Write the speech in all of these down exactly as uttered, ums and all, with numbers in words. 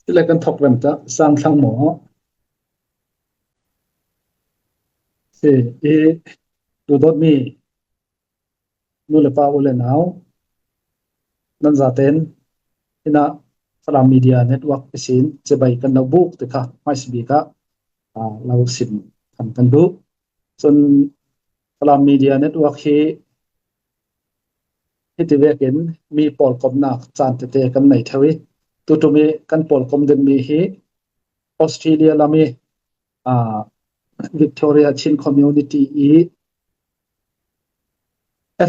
Ti le kan thawk rem ta, Sang Thlang maw? Si, i duhdawtmi nu le pa, u le nau, nan zaten ina Falam Media Network ihsin cibai kan lo buk te kha hmaisabik ah, ah, lo sim kan kan duh. Cun Falam Media Network hi hiti vekin mi pawlkomnak caan tete kan nei theu i, tutumi kan pawlkom dingmi hi Australia lam i, ah, Victoria Chin Community i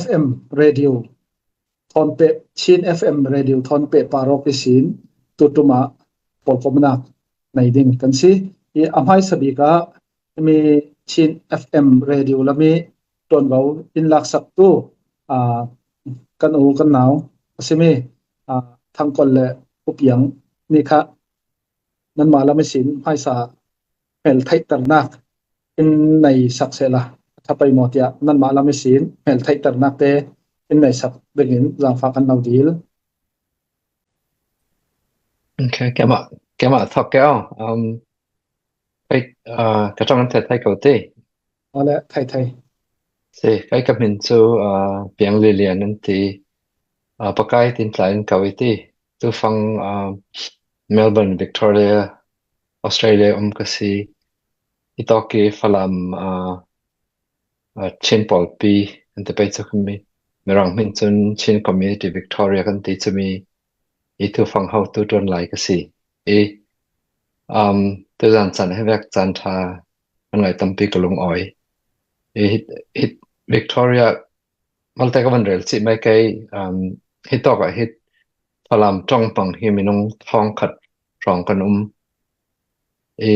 F M radio thawnpeh, Chin F M radio thawnpeh parawk ihsin tutuma pawlkomnak nei ding kan si. I a hmaisabik ah mi Chin F M radio lam i ṭuanvo in laksaktu, ah, kan u kan nau a simi, ah, Thangkol le Upiang nih kha nanmah lam ihsin hmaisa hmeltheihternak in nei sak sehla a tha pei maw tiah nanmah lam ihsin hmeltheihternak te in nei sak dingin zaangfah kan lo dil. Okay, keimah, keimah thawk ke aw. Um, hei, ah, ka ṭong an thei thei ko ti. Awle, thei thei. Si, kei ka hmin cu, ah, Piang Lilian an ti. Ah, Pakai tin tla in ko i ti. Tufang, ah, Melbourne, Victoria, Australia um ka si. I tawk i Falam, ah, ah, Chin pawlpi an ti pei cu khami. Mirang hmin cun Chin Community Victoria kan ti cumi i tufang hotu ṭuan lai ka si. I, um, tuzan caan he vek caan ṭha an ngai tampi ka lungawi. I, hi, hi Victoria malte ka van rel cih mai kei, um, hi tawk ah hi Falam ṭong pang hi minung thawngkhat hrawng kan um. I,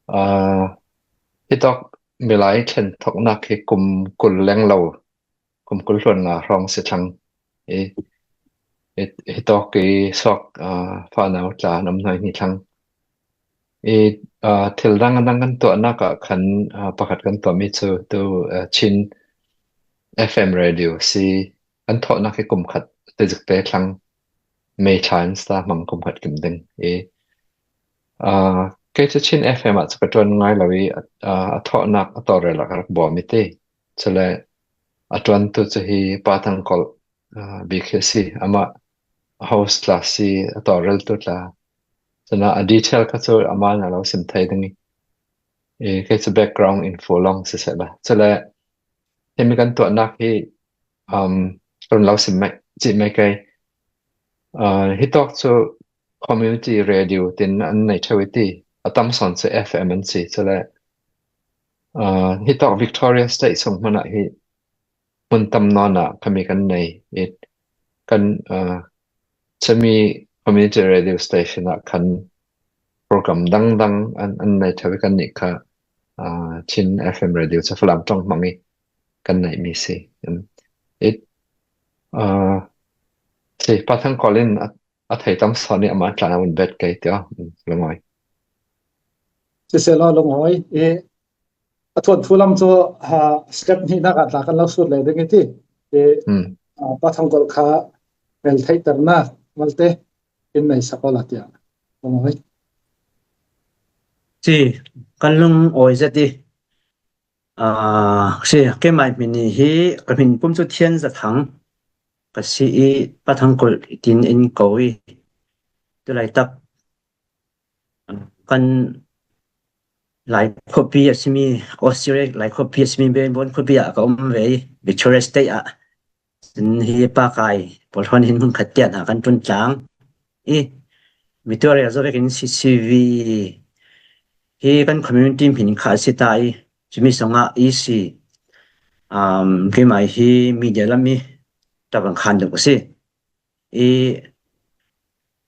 ah, hi tawk milai thlen thoknak hi kum kul leng lo, kum kul hluan nga hrawng si thlang. I, i, hi tawk i suak, ah, fanau tla an um hnuai hnih thlang. I, ah, thil dang dang kan tuahnak ah khan, ah, pakhat kan tuahmi cu tu, ah, Chin F M radio si. Kan thawhnak hi kum khat tezik te thlang, May thla in si ta hmang kum khat kim ding. I, ah, kei cu Chin F M ah cu ka ṭuan ngai lo i, ah, a thawhnak a tawlrel ah ka rak bawm i ti. Cule a ṭuantu cu hi Pa Thang Kolh, ah, bik hi a si. Amah a host tla si, a tawlreltu tla. Cun a detail kha cu amah na lo sim thei ding i, i kei cu background info lawng siseh la. Cule himi kan tuahnak hi, um, run lo sim mai, cih mai kei. Ah, hi tawk cu community radio tin an nei ṭheu i ti. A tam sawn cu F M an si. Cule, ah, hi tawk Victoria State sung hmanh ah hi hmun tam nawn ah khami kan nei i kan, ah, cumi community radio station ah khan program dangdang an, an nei ṭheu i kannih kha, ah, Chin F M radio cu Falam ṭong hmang i kan neihmi si. Um, it, ah, si, Pa Thang Kolh in a, a thei tam sawn i amah tla na vun bet kei tiah, um, lungawi. Siseh law lungawi i a thuanthu lam cu, ah, step hnihnak ah tla kan lo sut lei ding i ti. I, hmm, ah, Pa Thang Kolh kha hmeltheihternak malte in nei sak awla tiah. Lungawi. Si, kan lungawi zet i, ah, si, keimah hmin hi, ka hmin pum cu Thian Za Thang ka si i, Pa Thang Kolh tin in ko i, tulaitak kan Lai khuapi a simi, Australia Lai khuapi a simi Melbourne khuapi ah ka um ve i, Victoria State ah. Cun hi Pakai pawlhon hin hmun khat tiah hna kan ṭuan tlang i, Victoria zoh vekin C C V hi kan community hmin kha a si ta i, cumi sungah E C, um, keimah hi media lam i ṭap kan khan deuh a si. I,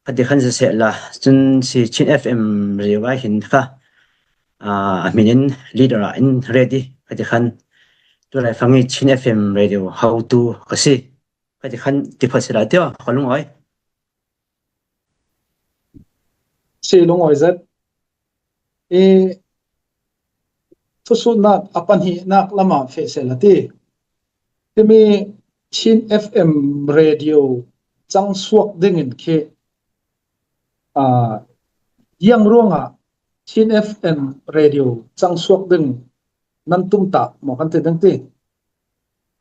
khatikhan siseh la, cun si Chin F M radio ah hin kha, ah, a hmin in leader ah in ret i, khatikhan tulai fang i Chin F M radio hotu ka si. Khatikhan ti phawt sila tiah ka lungawi. Si, lungawi zet. I thusuhnak a pahnihnak lamah feh seh la ti. Timi Chin F M radio cang suak dingin khi, aa, Ziang ruangah Chin F M radio cangsuak ding nan tumtah maw kan ti ding ti.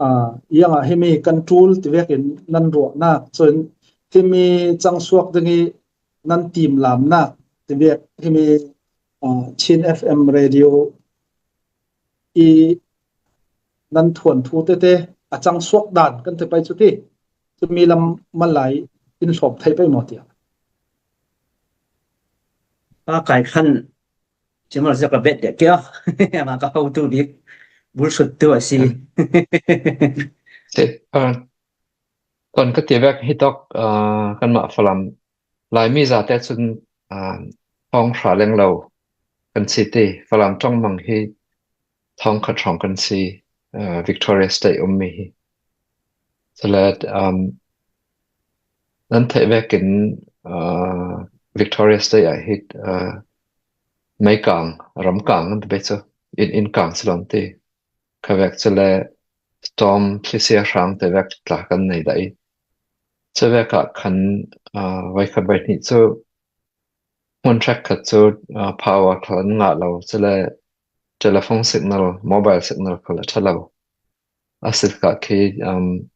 Aa, ziangah himi kan tul ti vekin nan ruahnak, cun himi cangsuak ding i nan timlamnak ti vek himi, aa, Chin F M radio i nan thuanthu tete a cangsuak dan kan ti pei cu ti. Cumi lam malai in hlawm thei pei maw tiah. Pa Kai khan, cimal zia ka bet dek kia. Ama ka hotu bik, bulsut tu a si. Si, ah, ton ka ti vek hi tok, ah, kanmah Falam Laimi zate cun, ah, thawng hra lenglo kan si ti. Falam ṭong mang hi thawng khat hrawng kan si, ah, Victoria State ummi hi. Cule, um, nan theih vekin, ah, Victoria State ah hi, ah, meikang, ramkang kan ti pei cu, inn, innkang si lo ti. Kha vek cule storm thlisia hrang te vek tla kan nei dah i. Cu vek ah khan, ah, voikhat voihnih cu hmun hrekkhat cu, ah, power kha an ngah lo, cule telephone signal, mobile signal kha a ṭha lo. A si tikah khi, um,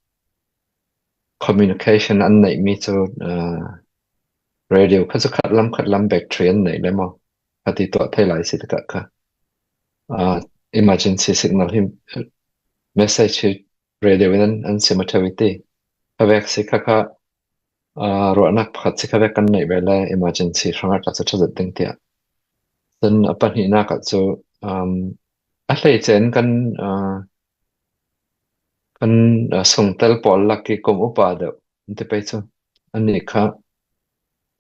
communication an neihmi cu, ah, radio kha cu khat lam, khat lam battery an neih le maw? Kha ti tuah thei lai si tikah kha, ah, emergency signal hi, message hi radio in an, an sim a ṭheu i ti. Kha vek si kha kha, ah, ruahnak pakhat si kha vek kan neih ve le emergency hrangah tla cu ṭha zet ding tiah. Cun a pahnihnak ah cu, um, a hleice in kan, ah, kan, ah, sungtel pawl lak i kum upa deuh an ti pei cu. Annih kha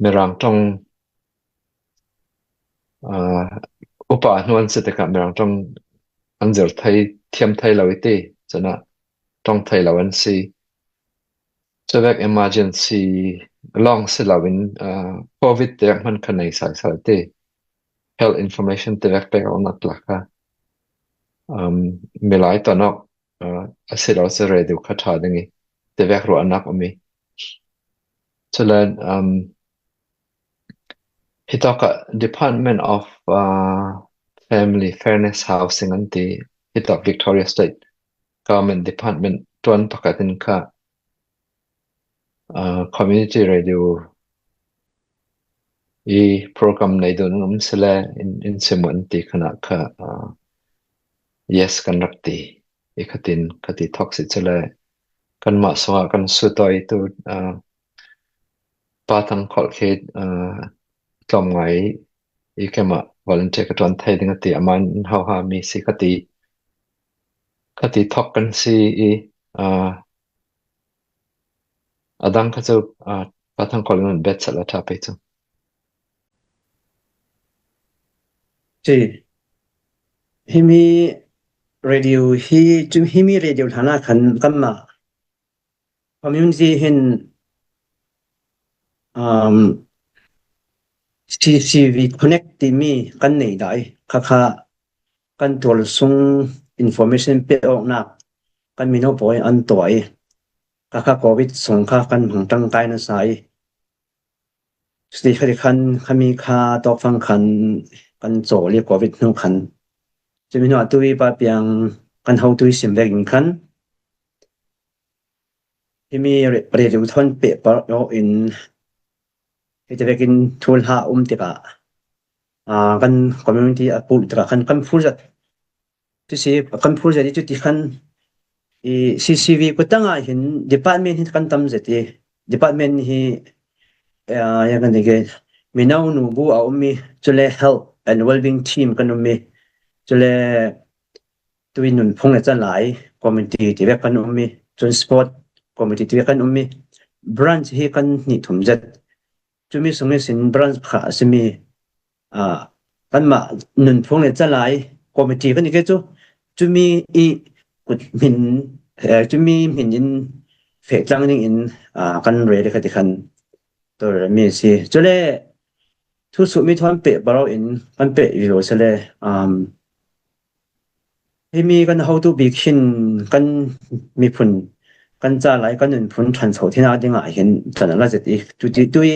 Mirang ṭong, ah, upa hnu an si tikah Mirang ṭong an zir thei, thiam thei lo i ti. Cun ah ṭong thei lo an si. Cuvek emergency lawng si loin, ah, covid te hman kha nei saisai ti. Health information tivek pek awknak lak kha, um, milai ton awk, ah, a si lo cu radio kha ṭha ding i tivek ruahnak um i. Cule, um, hitawkah Department of, ah, Family Fairness Housing an ti, hitawk Victoria State Government Department ṭuan pakhat in kha, ah, community radio i program nei dun an um si le in, in sim an ti khan ah kha, ah, yes kan rak ti i khatin, khati thawk si cule kanmah sungah kan sutawi tu, ah, Pa Thang Kholh khi, ah, tlawm ngai i keimah volunteer ka ṭuan thei ding a ti, amah in hauha mi si khati, khati thawk kan si i, ah, a dang kha cu, ah, Pa Thang Kholh in bet sal a ṭha pei cu. Si. Himi radio hi, cu himi radio hlan ah khan kanmah community hin, um, C C V Connect timi kan nei dah i, kha kha kan tual sung information pe awknak kan mino pawl in an tuah i, kha kha covid sung kha kan hmang ṭangkai nasa i, State kha ti khan, khami kha tawkfang khan kan cawl i covid hnu khan. Cumi hnu ah tui pa piang kan ho tui sim vekin khan. Himi re-, radio thawn pehpar awk in, hiti vekin thulha um tikah, aa, kan community a pulh tikah khan kan phur zat. Cusi kan phur zet i cuti khan i C C V kutang ah hin department hi kan tam zet i department hi, aa, ya kan ti ke, mino nu bu a um i, cule health and wellbeing team kan um i, cule tui nunphung le calai committee ti vek kan um i, cun sport committee ti vek kan um i, branch hi kan hnih thum zet. Cumi sung ihsin branch pakhat a simi, aa, kanmah nunphung le calai committee kan i ke cu, cumi i kut hmin, eh, cumi hmin in feh tlang dingin, aa, kan rel i ka ti khan, tor mi a si. Cule thusuhmi thawn peh baro in kan peh vivo sele, um, himi kan hotu bik hin kan miphun kan ca lai kan nunphun ṭhancho thina dingah hin ṭhan a la zet i, tuti tui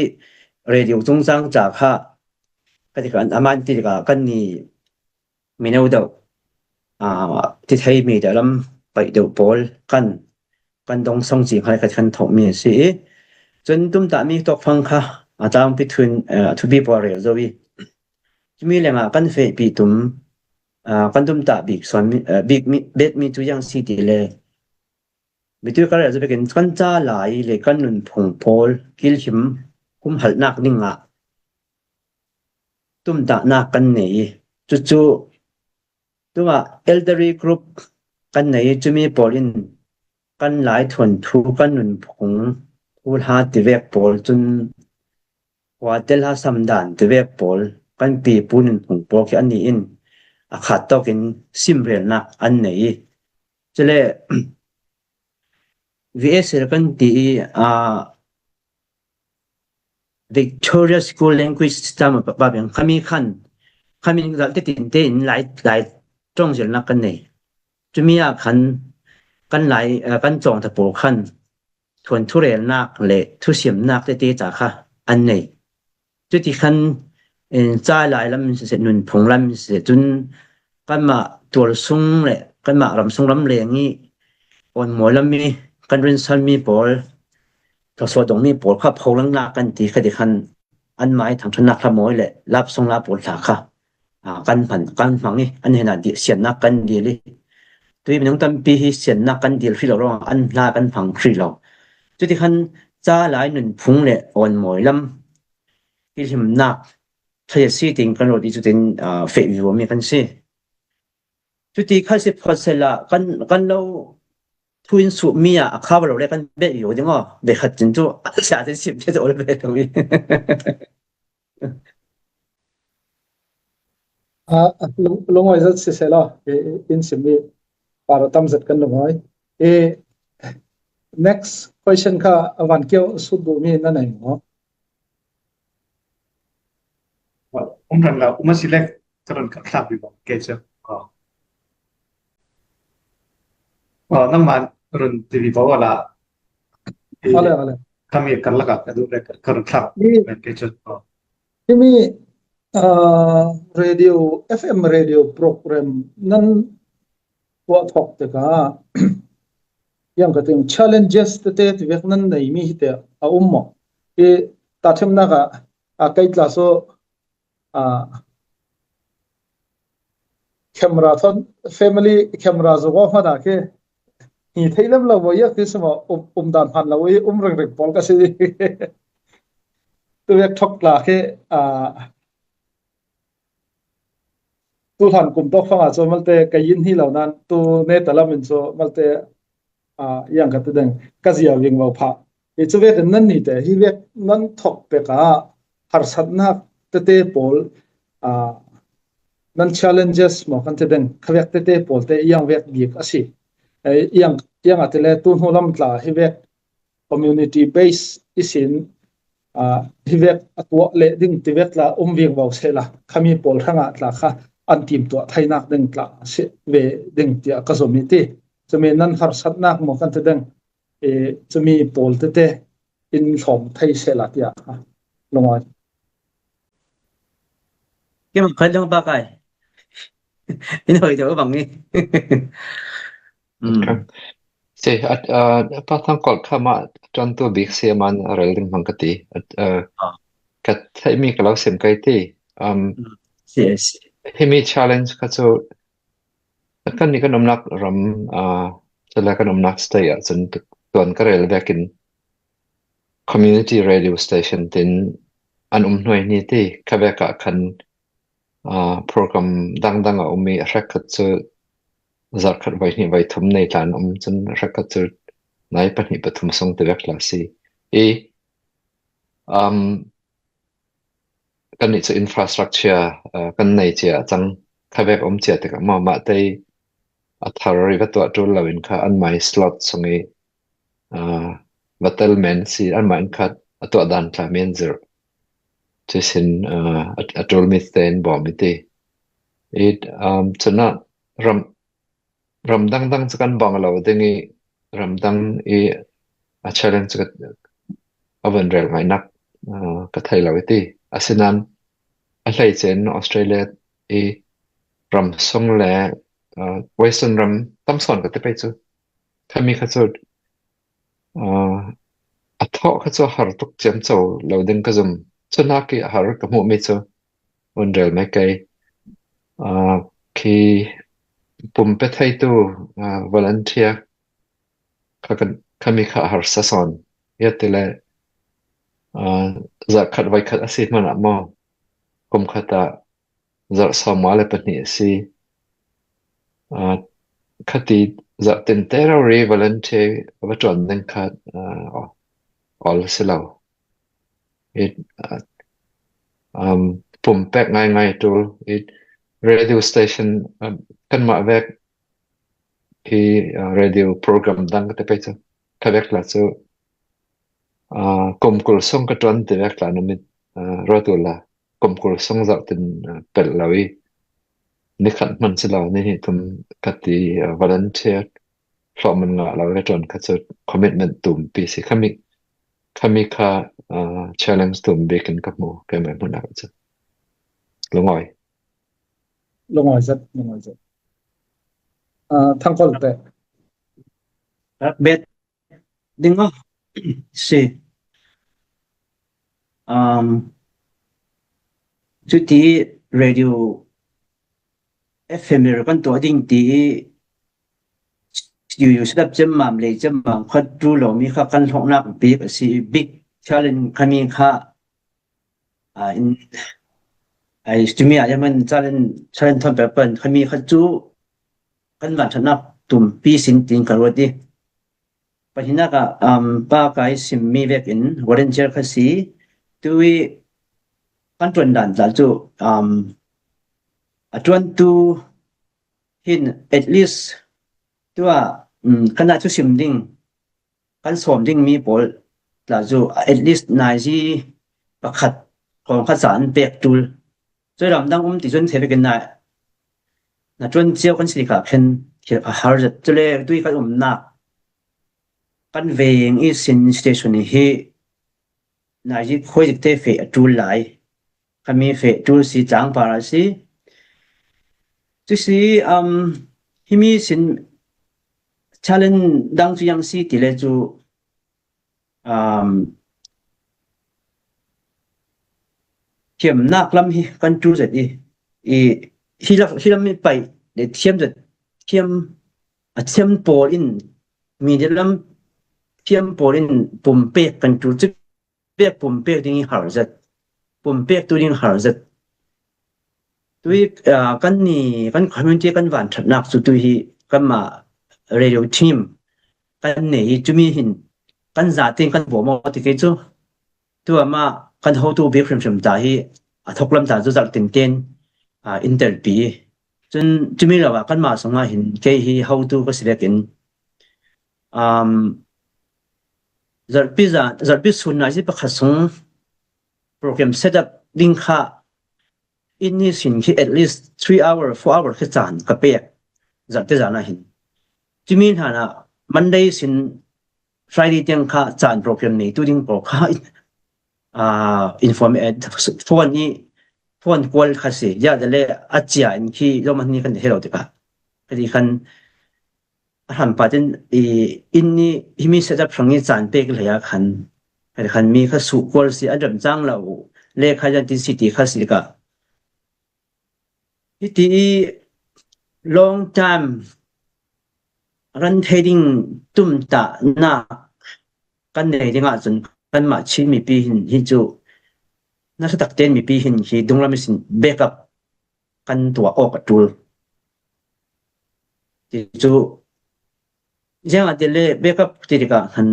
radio cungcang ca kha ka ti kha, a man ti ka kan ni mino deuh, a, ti thei mi deuh lam paih deuh pawl kan, kan dong song ci kha ka ti khan thok mi si i. Cun tumtah mi tawk phang kha a tang pi thun, a, thupi pawl rel zo i. Cumi lengah kan feh pi tum, a, kan tumtah bik son mi, a, bik mi, bet mi tu yang si ti le. Mitui ka rel zo bekin kan ca lai le kan nunphung pawl kilhim humhalhnak dingah tumtahnak kan nei i, cucu tungah elderly group kan nei i, cumi pawl in kan lai thuanthu kan nunphung hulha tivek pawl cun khuate hla samdan tivek pawl kan pipu nunphung pawl khi annih in a khat tawkin simrelnak an nei i, cule V S L kan ti i, a, Victoria School Language System a pa, khami khan, khami zalh te tin te in lai, lai ṭawng zirnak kan nei. Cumi ah khan kan lai, a, kan cawng ta pawl khan thuanthu relnak le thusiamnak tete ca kha an nei. Cuti khan, eh, ca lai lam in siseh, nunphung lam in siseh, cun kanmah tualsung le kanmah ramsung ram leng i awnmawi lam i kan rinsan mi pawl, thluasuah dong mi pawl kha pholangnak kan ti kha ti khan anmah i thangṭhatnak hlamawi le lapsong la pawl hla kha, a, kan hman, kan hmang i an hnenah dih, siannak kan dil i. Tui minung tampi hi siannak kan dil hrih lo ruangah an hla kan hmang hrih lo. Cuti khan ca lai nunphung le awnmawi lam kilhimnak thei a si tiin kan ruat i cutin, a, feh vivo mi kan si. Cuti kha si phawt sehla kan, kan lo thu in suh mi ah a kha va lo le kan beh vivo ding aw. Beh khat cin cu a sia cin sim cia caw le beh lo i. A, lung, lungawi zat siseh law, i, i, in sim i par a tam zat kan lungawi. I, next question kha a van kio sut duh mi na nei maw? Um rang la, um a si le, ka run ka thlak vivo, ke che. Oh. Oh, nangmah run ti vivo la. I, ale, ale. Kami kan laka ka duh le, ka run thlak, i, ke che. Oh. Himi, ah, radio, F M radio program nan tuah thawk tikah, yang ka ting challenges tete tivek nan nei mi hi te a um maw? I tahṭhimnak ah, a kei tla so, a, camera thawn, family camera zo aw hmanh ah khi hi thei lem lo maw, iak ti si maw, um, um dan hman lo i um ringring pawl ka si. Tuvek thawk tla khi, a, tu hlan kum tawk fangah cu malte ka yin hi lo nan tu neta lam in cu malte, a, yang ka ti deng ka zia ving lo phah. Hi cu vekin nan nite hi vek nan thawk pek ah harsatnak tete pawl, a, nan challenges maw kan ti deng kha vek tete pawl te yang vek bik a si. Ei, yang, yang a ti le tu hnu lam tla hi vek community base ihsin, aa, hi vek a tuah leh ding ti vek tla um ving vo sehla, khami pawl hrangah tla kha an timtuah theinak ding tla si ve ding tiah ka zom i ti. Cumi nan harsatnak maw kan ti ding, ee, cumi pawl tete in hlawm thei sehla tiah kha lungawi. Keimah khan lung a pa kai. In hoi deuh a bang i. Mm. Si, a, a, Pa Thang Kol kha mah ṭuantu bik si a man a rel ding hmang ka ti. A, a, ah, ka theihmi ka lo sim kai ti. Um, mm. Si, si. Himi challenge kha cu kannih kan umnak ram, a, cule kan umnak state ah cun tuan ka rel vekin community radio station tin an um hnuai ni ti kha vek ah khan aa, program dangdang a um i a hrekkhat cu zarh khat voi hnih voi thum nei tla an um cun a hrekkhat cu nai pahnih pathum sung ti vek tla a si. I, um, kannih cu infrastructure, aa, kan nei cia a cang kha vek a um cia tikah mah, mah tei a thar i va tuah ṭul lo in kha anmah i slot sung i aa, va tel men si, anmah in khat a tuah dan tla men zirh. Cuihsin, aa, a, a ṭul mi tein bawm i ti. I, um, cunah ram, ram dangdang cu kan bang lo ding i, ram dang i a challenge cu ka, a vun rel ngaihnak, aa, ka thei lo i ti. Asinain a hleice in Australia i ram sung le, aa, Western ram tam sawn ka ti pei cu. Khami kha cu, aa, a thawh kha cu a har tuk ciamco lo ding ka zum. Cunak i a har ka hmuhmi cu un rel mai kei. Aa, khi pumpe theitu, aa, volunteer kha kan, khami kha a harsa sawn. Ia tile, aa, zarh khat voi khat a si hmanah maw, kum khat ah zarh sawmnga le pahnih a si. Aa, khati zarh tinte rori volunteer a va ṭuan ding kha, aa, awl a si lo. It, aa, um, pumpek ngaingai ṭul. It radio station, um, kanmah vek hi, aa, radio program dang ka ti pei cu, kha vek tla cu, aa, kum kul sung ka ṭuan ti vek tla na mit, aa, ruat uhla, kum kul sung zarh tin, aa, pelh lo i, ni khat hman si lo, ni hnih tum ka ti, aa, volunteer hlawhman ngah lo ka ṭuan kha cu commitment tumpi si. Khami, khami kha, aa, challenge tum bikin ka hmu, keimah hmunah ka cu. Lungawi. Lungawi zat, lungawi zat. Aa, Thangkol te. Rak bet ding aw. Si. Um, cuti radio F M kan tuah ding ti i studio setup cem mam lei cem mam khat tu lo mi kha kan hlawknak bik a si, big challenge khami kha, aa, in, ai, tumi ah, ia man challenge, challenge thawn pek pan khami kha cu kan vanṭhatnak tumpi sin tin ka ruat i, pahninak ah, um, pa kai simmi vekin volunteer kha si, tu i kan ṭuan dan tla cu, um, a ṭuantu hin at least tu ah, um, kan ah cu sim ding, kan sawm dingmi pawl tla cu at least nazi pakhat kong kha ca an pek ṭul. Cun ramdang um ti cun thei vekin na, na ṭuan cio kan si tikah khin thil a har zet. Cule tui kan umnak kan veng i sin station i hi nazi khuai zikte feh a ṭul lai. Khami feh ṭul si, tlangpar a si. Cu si, um, himi sin challenge dang cu yang si ti le cu, um, thiamnak lam hi kan ṭul zet i, i hi lam, hi lam i paih le thiam zet, thiam, a thiam pawl in, media lam thiam pawl in pumpek kan ṭul cu pek, pumpek ding i har zet, pumpek tu ding har zet. Tui, aa, kan ni, kan community kan vanṭhatnak cu tui hi kanmah radio team kan nei i, cumi hin kan zatin kan bawm aw ti kei cu. Tu amah kan hotu bik hrimhrim ta hi a thawk lam ta cu zarh tinten, aa, in telpi i. Cun cumi lo ah kanmah sungah hin kei hi hotu ka si vekin, um, zarhpi za, zarhpi sun nazi pakhat sung program setup ding kha in ni sin khi at least three hour, four hour khi caan ka pek zarhte zan ah hin. Cumi hlan ah Monday sin Friday tiang kha caan program neitu ding pawl kha, aa, inform, eh, phone i, phone call kha si. Ziah le a cia in khi zohman ni kan helo tikah. Kha ti khan a hrampa tin i, in ni himi setup hrang i caan pek hlei a khan, kha ti khan mi kha suh call si, an remcang lo le kha yan tin si ti kha si tikah. Hiti i long time ran thei ding tumtahnak kan nei ding ahcun kanmah Chin mipi hin hi cu nasa takten mipi hin hi dunglam ihsin backup kan tuah awk a ṭul. Ti cu ziangahtile backup ti tikah khan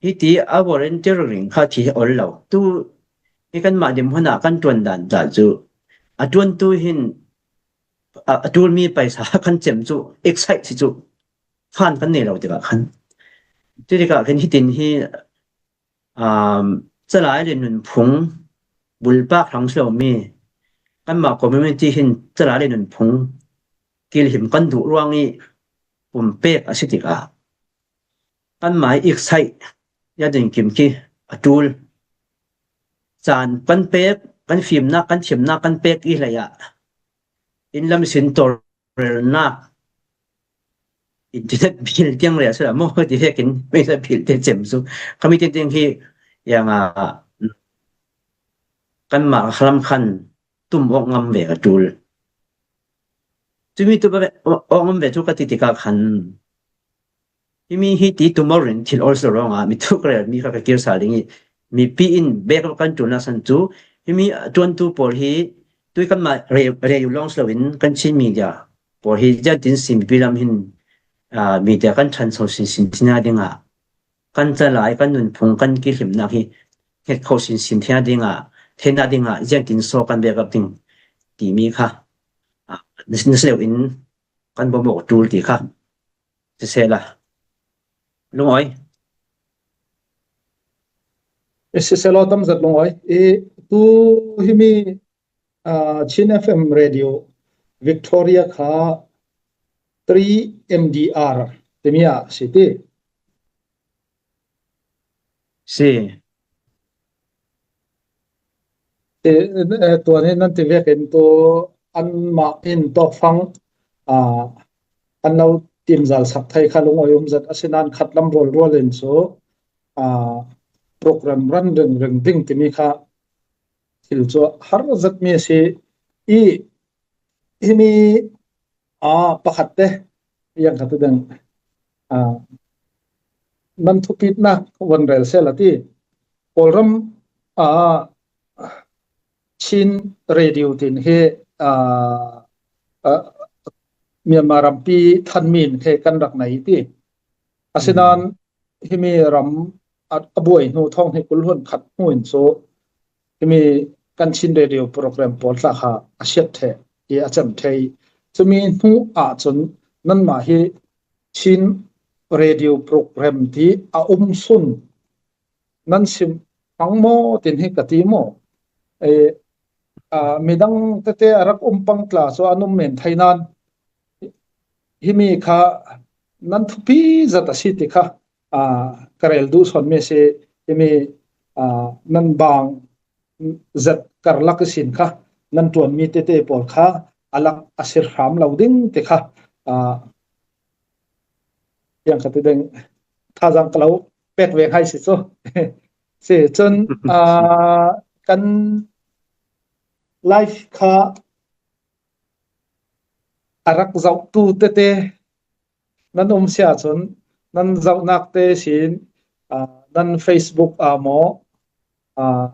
hiti a volunteer ring kha khi hi ol lo. Tu hi kanmah dim hmun ah kan ṭuan dan tla cu a ṭuantu hin a, a ṭulmi paisa kan cem cu excite si cu fund kan nei lo tikah khan. Ti tikah khan hitin hi, um, calai le nunphung bulpak hlang si lomi kanmah community hin calai le nunphung kilhim kan duh ruang i pumpek a si tikah kanmah i excite ya ding kim khi a ṭul. Caan kan pek, kan fimnak, kan thiamnak kan pek i hlei ah inn lam sin tawlrelnak, internet bill tiang le a si lo maw ti vekin meisa bill te cem cu khami tengteng hi, iang a, kanmah khalam khan tum awk ngam ve ka ṭul. Cumi tu awk ngam ve cu ka ti tikah khan, himi hi ti tumor in thil ol si lo ruangah mi thuk rel mi kha ka kir sal ding i, mipi in backup kan ṭulnak san cu, himi ṭuantu pawl hi tui kanmah rei, rei u lawng si loin kan Chin media pawl hi ziangtin si mipi lam hin, aa, media kan ṭhan so sinsin thina dingah, kan calai, kan nunphung, kan kihlimnak hi hnget kho sinsin thina dingah, theihnak dingah ziangtin so kan backup ding timi kha, aa, na, na si lo in kan bawmawk ṭul ti kha. Sisela, lungawi. I sisela tam zat lungawi. I tu himi, ah, Chin F M Radio Victoria kha three M D R timi a si ti. Si. Ti, eh, tua ni nan ti vekin tu anmah in tawfang, ah, an lo timzal sak thei kha lungawi um zat a si nan khat lam rualrual in cu, ah, program ran ringring ding timi kha thil cu har zat mi a si i himi, aa, pakhat te, iang khat deng, aa, nan thupitnak van rel sel a ti. Kawlram, aa, Chin Radio tin hi, aa, aa, Myanmar rampi thanmin he kan rak nei ti. Asinan, himi ram a, a buai hnu thawng hnih kul hluan khat hnu in cu himi kan Chin radio program pawl tla kha a siat ṭheh i a cem ṭheh i, cumi hnu ahcun nanmah hi Chin radio program ti a um sun nan sim hmang maw tin hi ka ti maw? E, aa, midang tete a rak um pang tla cu an um men thei nan himi kha nan thupi zat a si ti kha, aa, ka rel duh sawn mi a si. Himi, aa, nan bang zat karlak ihsin kha nan ṭuanmi tete pawl kha a lak a sir hram lo ding ti kha, aa, piang ka ti deng, thazang ka lo pek ve ngai si cu. Si cun, aa, kan live kha a rak zohtu tete nan um si ahcun nan zohnak te sin, aa, nan Facebook ah maw, aa,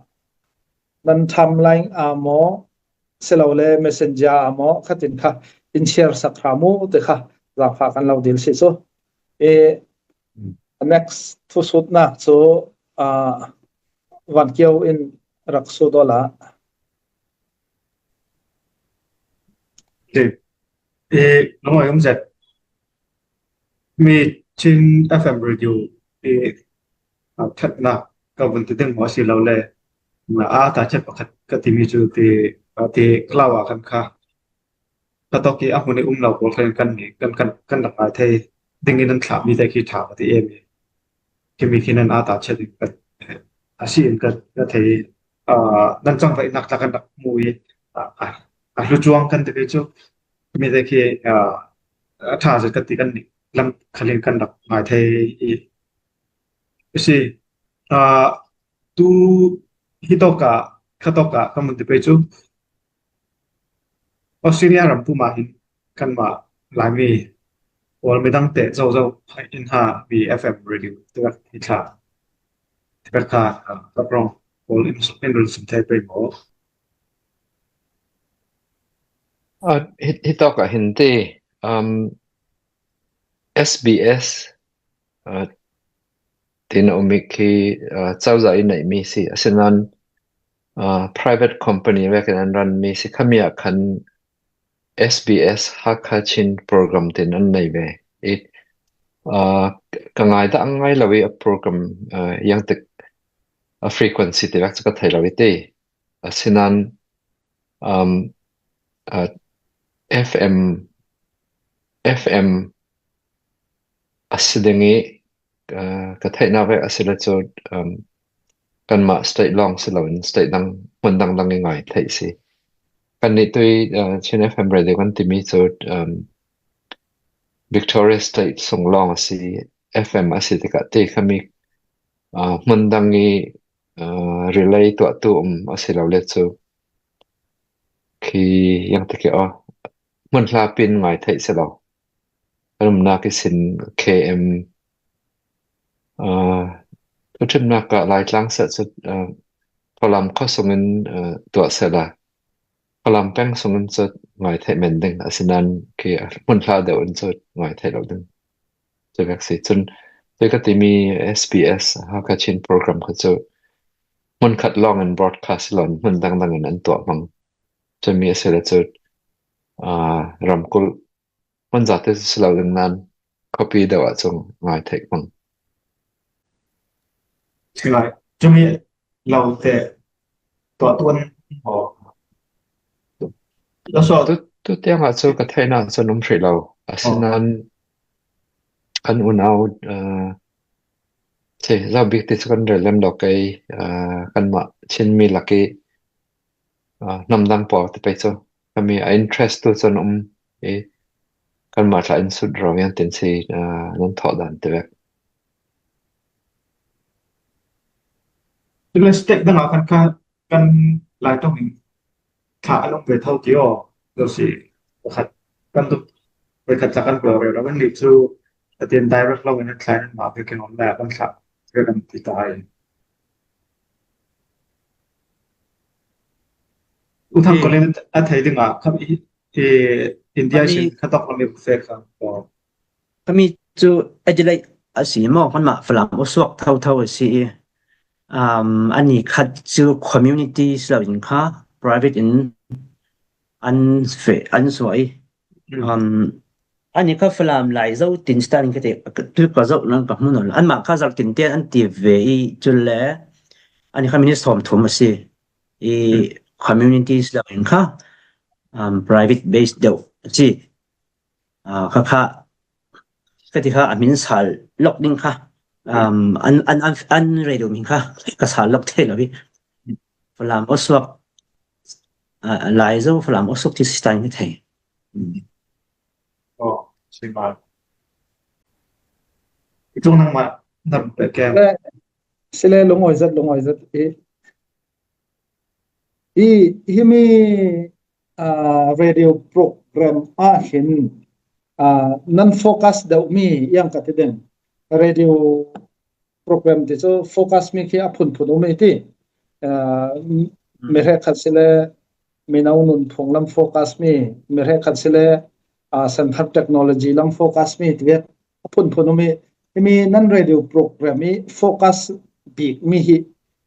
nan timeline ah maw, silole Messenger ah maw, khatin kha in share sak hram u ti kha zaangfah kan lo dil si cu. E, next thusutnak cu, aa, Van Kio in rak sut awla. Ti, i lungawi um zet. Mi Chin F M radio i, a, ṭhatnak ka vun ti ding maw si lo le, a, a ta chet pakhat ka timi cu ti, a, ti klau a kan kha. Ka tawk i a hmun i um lo pawl kha kan, kan, kan, kan rak ngai thei ding in an thlahmi te khi ṭha ka ti em i. Khimi khi nan aa ta chet in ka, a si in ka, ka thei, aa, nan cangvaihnak tla kan rak hmu i, aa, a, a hlu cuang kan ti ve cu, mi te khi, aa, a ṭha zet kan ti kan nih lam khal in kan rak ngai thei i, a si, aa, tu hi tawk ah, kha tawk ah ka mun ti pei cu, Australia ram pum ah hin kanmah Laimi pawl midang te zozo in ha mi F M radio tiah hi thla, tiah kha, ah, ka prong pawl in, in run sim thei pei maw? Ah, hi, hi tawk ah hin ti, um, S B S, ah, tin a um i khi, ah, cozah i neihmi si. Asinan, ah, private company vekin an ranmi si. Khami ah khan S B S Hakha Chin program tin an nei ve. I, ah, ka ngai dah a ngai lo i a program, ah, iangtik a frequency ti vek cu ka thei lo i ti. Asinan, um, ah, F M, F M a si ding i, ah, ka theihnak vek a si le cu, um, kanmah state lawng si loin state dang, hmun dangdang i ngai theih si. Kannih tui, uh, Chin F M Radio kan timi cu, um, Victoria State sung lawng a si, F M a si tikah ti khami, uh, hmun dang i, uh, relay tuahtu um a si lo le cu khi yang ti khi aw, hmun hlapin ngai theih si lo. Kan umnak ihsin K M, uh, a ṭhimnak ah Laitlang seh cu, uh, Falam khuasung in, uh, tuah sehla Falam peng sung in cu ngai theih men ding, asinain khi a hmun hla deuh in cu ngai theih lo ding. Cu vek si. Cun tui ka timi S B S Hakha Chin program kha cu hmun khat lawng in broadcast si loin hmun dangdang in an tuah hmang. Cumi a si le cu, aa, ramkulh hmun zate si lo ding nain khuapi deuh ah cun ngai theih hmang. Si lai. Cumi lo te tuah tuan. Oh. Lo so. Tu, tu tiang ah cu ka theihnak cun um hrih lo. Asinain kan unau, aa, si, zo bik ti cu kan rel lem lo kei, aa, kanmah Chinmi lak i, aa, hnam dang pawl ti pei cu kami a interest tu cun um i kanmah tla in sut ro vian tin si, aa, nan thawh dan ti vek. Domestic dang ah kan kha kan Laitlang in thla a lawng ve tho ti aw. Lo si, pakhat kan tuk, pakhat thla kan ko rero kan nih cu a tin direct lo in a thlai nan ma ve kin on la kan thla ve kan ti ta ai. U Thang Kolin a thei ding ah kha i, i India sin kha tok lo mi fe kha. Kami cu Adelaide a si maw, kanmah Falam u suak thotho a si i, um, ani khat cu community si lo in kha private in an fe, an suah i, um, ani kha Falam lai zo tin si ta in ka ti, tu ka zoh nan ka hmu nawn lo. Anmah kha zarh tin te an ti ve i, cule ani kha minute sawm thum a si i, community si lo in kha, um, private base deuh a si. Aa, kha kha, ka ti kha a min sal lok ding kha, um, an, an, an, an radio min kha ka sal lok thei lo hi. Falam u suak, aa, lai zo Falam u suak ti si ta in ka thei. Oh, si ngai. I tung nang ma nam pe kem. Si le lungawi zat, lungawi zat i. I, himi, aa, radio program ah hin, aa, nan focus deuh mi yang ka ti ding. Radio program ti cu focus mi khi a phunphun um i ti. Aa, mi hrekkhat si le mino nunphung lam focus mi, mi hrekkhat si le, aa, center technology lam focus mi ti vek a phunphun um i, himi nan radio program i focus bik mi hi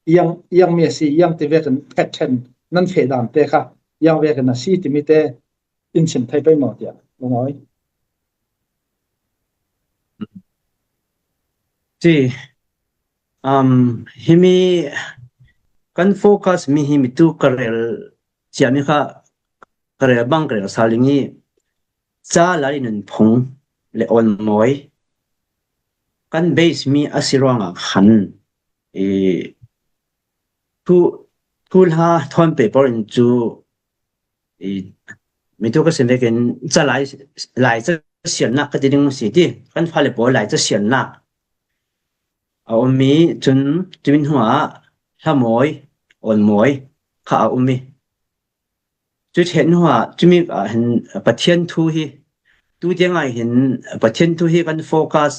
yang, yang mi a si, yang ti vekin pattern nan feh dan te kha yang vekin a si timi te in chim thei pei maw tiah lungawi. Ti, um, himi kan focus mi himi tu ka rel cia mi kha ka rel bang ka rel sa ling i ca lal i nunphung le awnmawi kan base mi a si ruangah khan i thu, thu hla thawn paper in cu i mi tu ka sim vekin ca lai, lai ca siannak ka ti ding si ti kan fale pawl lai ca siannak a um i cun tumin hnuah hlamawi, awnmawi kha a um i Cu ṭheh hnuah cumi ah hin Pathian thu hi, tu tiang ah hin Pathian thu hi kan focus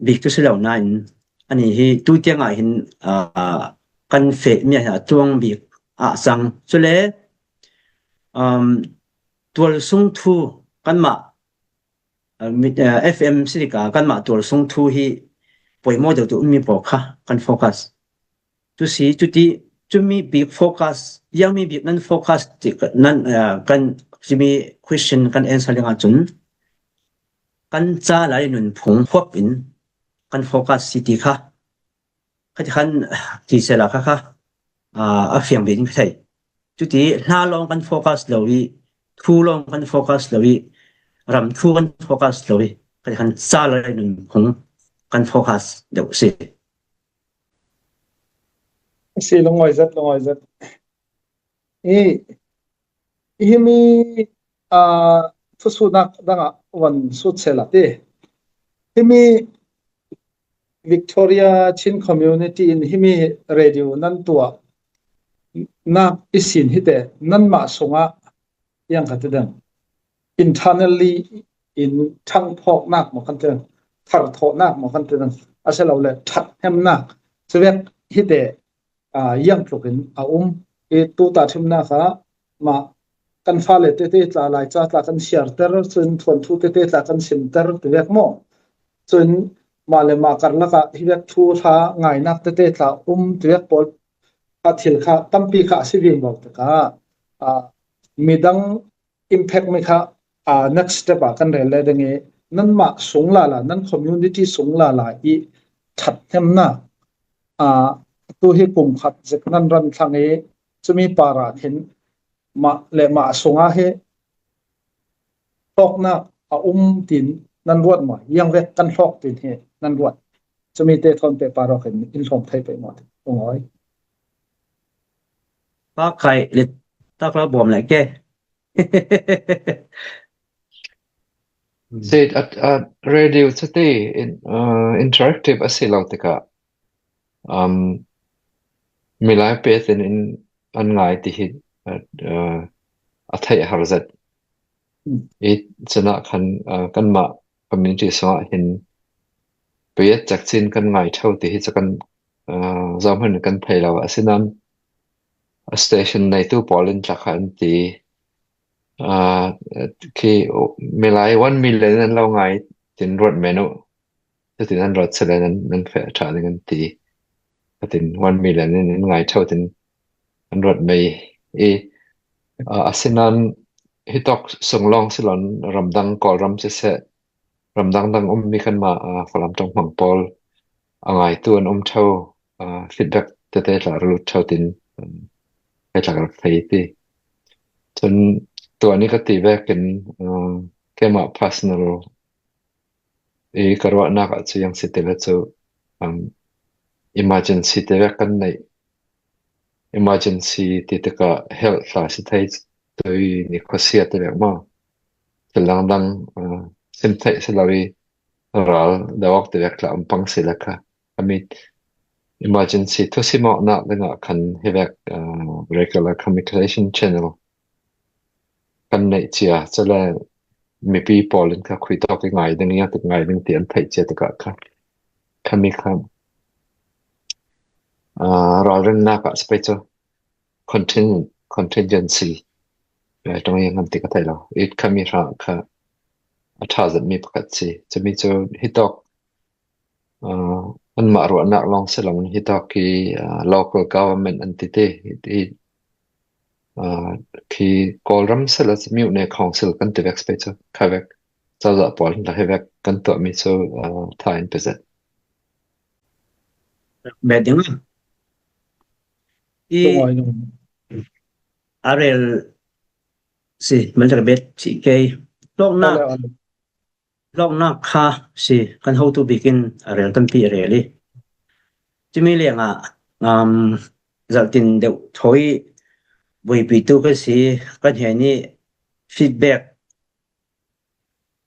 bik tu si lo nain, ani hi tu tiang ah hin, aa, kan fehmi ah hin a tuang bik ah cang. Cule, um, tualsung thu kanmah, aa, mi-, aa, F M si tikah kanmah tualsung thu hi poimawh deuh tu ummi pawl kha kan focus. Cu si, cuti, cumi bik focus, ziangmi bik nan focus ti ka, nan, aa, kan, cumi question kan answer ding ahcun kan ca lai nunphung huap in kan focus si ti kha, kha ti khan ti sehla kha kha, aa, a fiang ve ding ka thei. Cuti hla lawng kan focus lo i, thu lawng kan focus lo i, ram thu kan focus lo i, kha ti khan ca lai nunphung kan focus deuh si. Si, lungawi zet, lungawi zet. I, himi, a, thusuhnak dangah van sut sela ti. Himi Victoria Chin Community in himi radio nan tuah nak i sin hite, nanmah sungah yang kha ti dang, internally in thangphawknak maw kan ti dang, tharthawhnak maw kan ti dang, a si lo le thathnemnak cuvek hite, aa, yang tlukin a um. I tuta thimnak ah mah kan fale tete tla, Laica tla kan siarter, cun thuanthu tete tla kan simter ti vek maw? Cun mah le mah karlak ah hi vek thu hla ngainak tete tla um ti vek pawl kha, thil kha tampi kha a si vingvo tikah, aa, midang impact mi kha, aa, next step ah kan rel le ding i, nanmah sung lala, nan community sung lala i thathnemnak, aa, tu hi kum khat zik nan ran thlang i, cumi parah khin mah le mah sungah hi hlawknak a um tin nan ruat maw? Yang vek kan hlawk tin hi nan ruat. Cumi te thawn pehpar awk in in hlawm thei pei maw? Lungawi. Pakai le takla bawm le ke. Si, a, a, radio cu ti in, uh, interactive a si lo tikah, um, milai pet in, in an ngai ti hi, uh, uh, a theih a har zet. I cunah khan, uh, kanmah community sungah hin payat cak cin kan ngai tho ti hi cu kan, uh, zohhmanh kan thei lo. Asinain a station neitu pawl in tla kha an ti. Aa, khi milai one million an lo ngai tin ruat men uh. Cutin an ruat sile nan, nan feh ṭha ding an ti. Cutin one million in, in ngai ṭheu tin an ruat mei i, aa, asinain hitawk sung lawng si loin ramdang Kawlram siseh, ramdang dang ummi kanmah, aa, Falam ṭong hmang pawl a ngaitu an um ṭheu, aa, feedback tete tla rak lut ṭheu tin, um, hei tla rak thei ti. Cun tua nih ka ti vekin, um, keimah personal i ka ruahnak ah cu yang si ti le cu, um, emergency te vek kan neih. Emergency ti tikah health hla si thei, tui ni khuasia te vek maw? Thil dangdang, uh, sim theih si lo i ral dawk te vek tla um pang si le kha. Khami emergency thusim awknak dingah khan hi vek, uh, regular communication channel kan neih cia, cule mipi pawl in kha khui tawk i ngai ding, i ngai ding ti an theih cia tikah kha khami kha, aa, ralrinnak ah si pei cu contin-, contingency, aa, ṭong i ngan ti ka thei lo. I khami hra kha a ṭha zetmi pakhat si. Cumi cu hitawk, aa, anmah ruahnak lawng si loin hitawk i, aa, local government an ti te, i, i, aa, khi Kawlram si le cu Myone Council kan ti vek si pei cu kha vek cozah pawl in la hi vek kan tuahmi cu, aa, tha in pe zet. Bia ding. I a rel si, man rak bet si kei. Hlawknak, hlawknak kha si kan hotu bik in a rel tampi a rel i. Cumi lengah, um, zaltin deuh thawi buaipitu kan si, kan hnen i feedback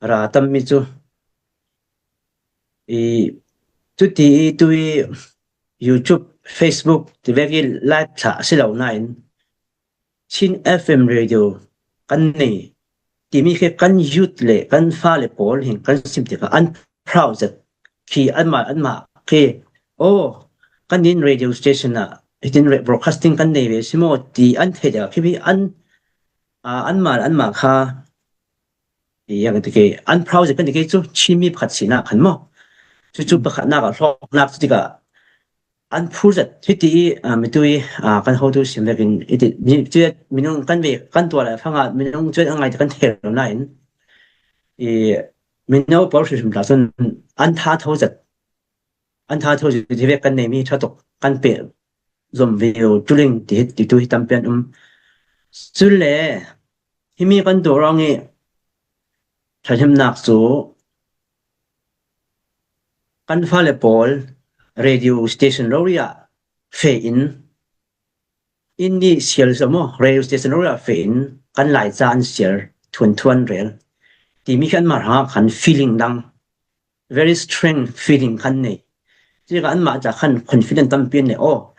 ra tammi cu i, cuti i tu i YouTube, Facebook ti vek i live thlah a si lo nain Chin F M radio kan nei timi khi kan youth le kan fale pawl hin kan sim tikah an proud zet khi anmah anmah khi, oh, kan in radio station ah hitin re-, broadcasting kan nei ve si maw ti an theih tikah khi an, ah, anmah anmah kha i, yang ti ke, an proud zet kan ti ke cu Chinmi pakhat sinak khan maw? Cucu pakhatnak ah hlawknak cu tikah an phur zet. Hiti i, ah, mitu i, ah, kan hotu sim vekin i ti, mi, cuat minung kan ve, kan tuah lai fangah minung cuat a ngai ti kan thei lo nain i mino pawl hrimhrim tla cun an tha tho zet. An tha tho zet hi vek kan neimi ṭha tuk kan peh zom ve u tuling ti hi, ti tu hi tampi an um. Cule himi kan tuah ruang i ṭhathnemnak cu kan fale pawl radio station rori ah feh in in ni sial sa maw, radio station rual a fe in kan lai ca an sial thuan thuan rel. Ti mi kan mar ha kan feeling dang, very strong feeling kan nei. Ci ka an ma ca kan confident tampi an nei aw.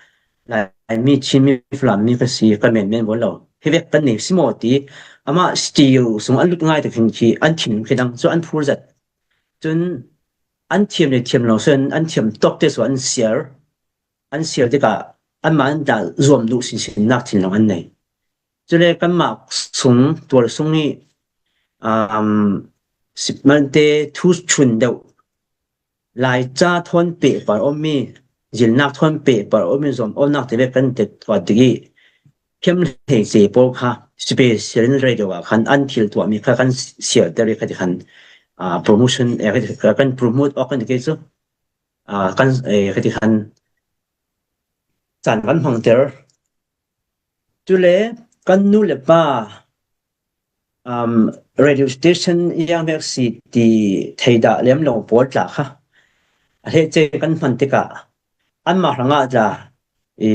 Lai mi Chin mi Falam mi ka si ka men men bo lo. Hi vek kan nei si maw ti ama studio sung an lut ngai ta khin khi an thin khi dang so an phur zat. Cun an thiam le thiam lo so an thiam tok te so an sial. An sial tikah anmah an dah zuam duh sinsinnak thinlung an nei. Cule kanmah sung, tual sung i, um, sipmalte thu chun deuh, lai ca thawn pehpar awmi, zilnak thawn pehpar awmi zuam awknak te vek kan tet tuah dik i, thiam hleice pawl kha special in radio ah khan an thil tuahmi kha kan sialter i kha ti khan, ah, promotion, eh, kha ti, kan promote awk kan ti kei cu. Ah, kan, eh, kha ti khan caan kan hmangter. Cule kan nu le pa, um, radio station i ang vek si ti theidah lem lo pawl tla kha a hlehce kan hman tikah anmah hrangah tla i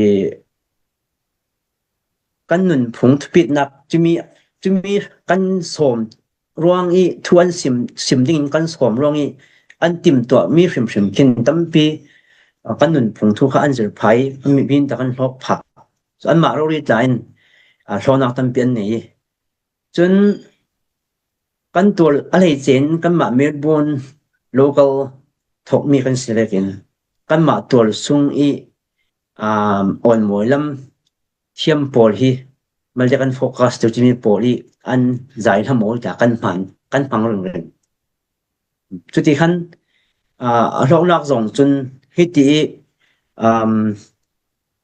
kan nunphung thupitnak cumi, cumi kan sawm ruang i thu an sim, sim dingin kan sawm ruang i an timtuahmi hrimhrim khin tampi, ah, kan nunphung thu kha an zirphai, an mi binta kan hlawk phah. So anmah rori tla in, ah, hlawnnak tampi an nei i. Cun kan tual a hleice in kanmah Melbourne local thokmi kan si vekin kanmah tual sung i, um, awnmawi lam thiam pawl hi malte kan focus tu cimi pawl i an zai hla mawl ta kan hman, kan hmang ringring. Cuti khan, ah, a hlawknak zong cun hiti i, um,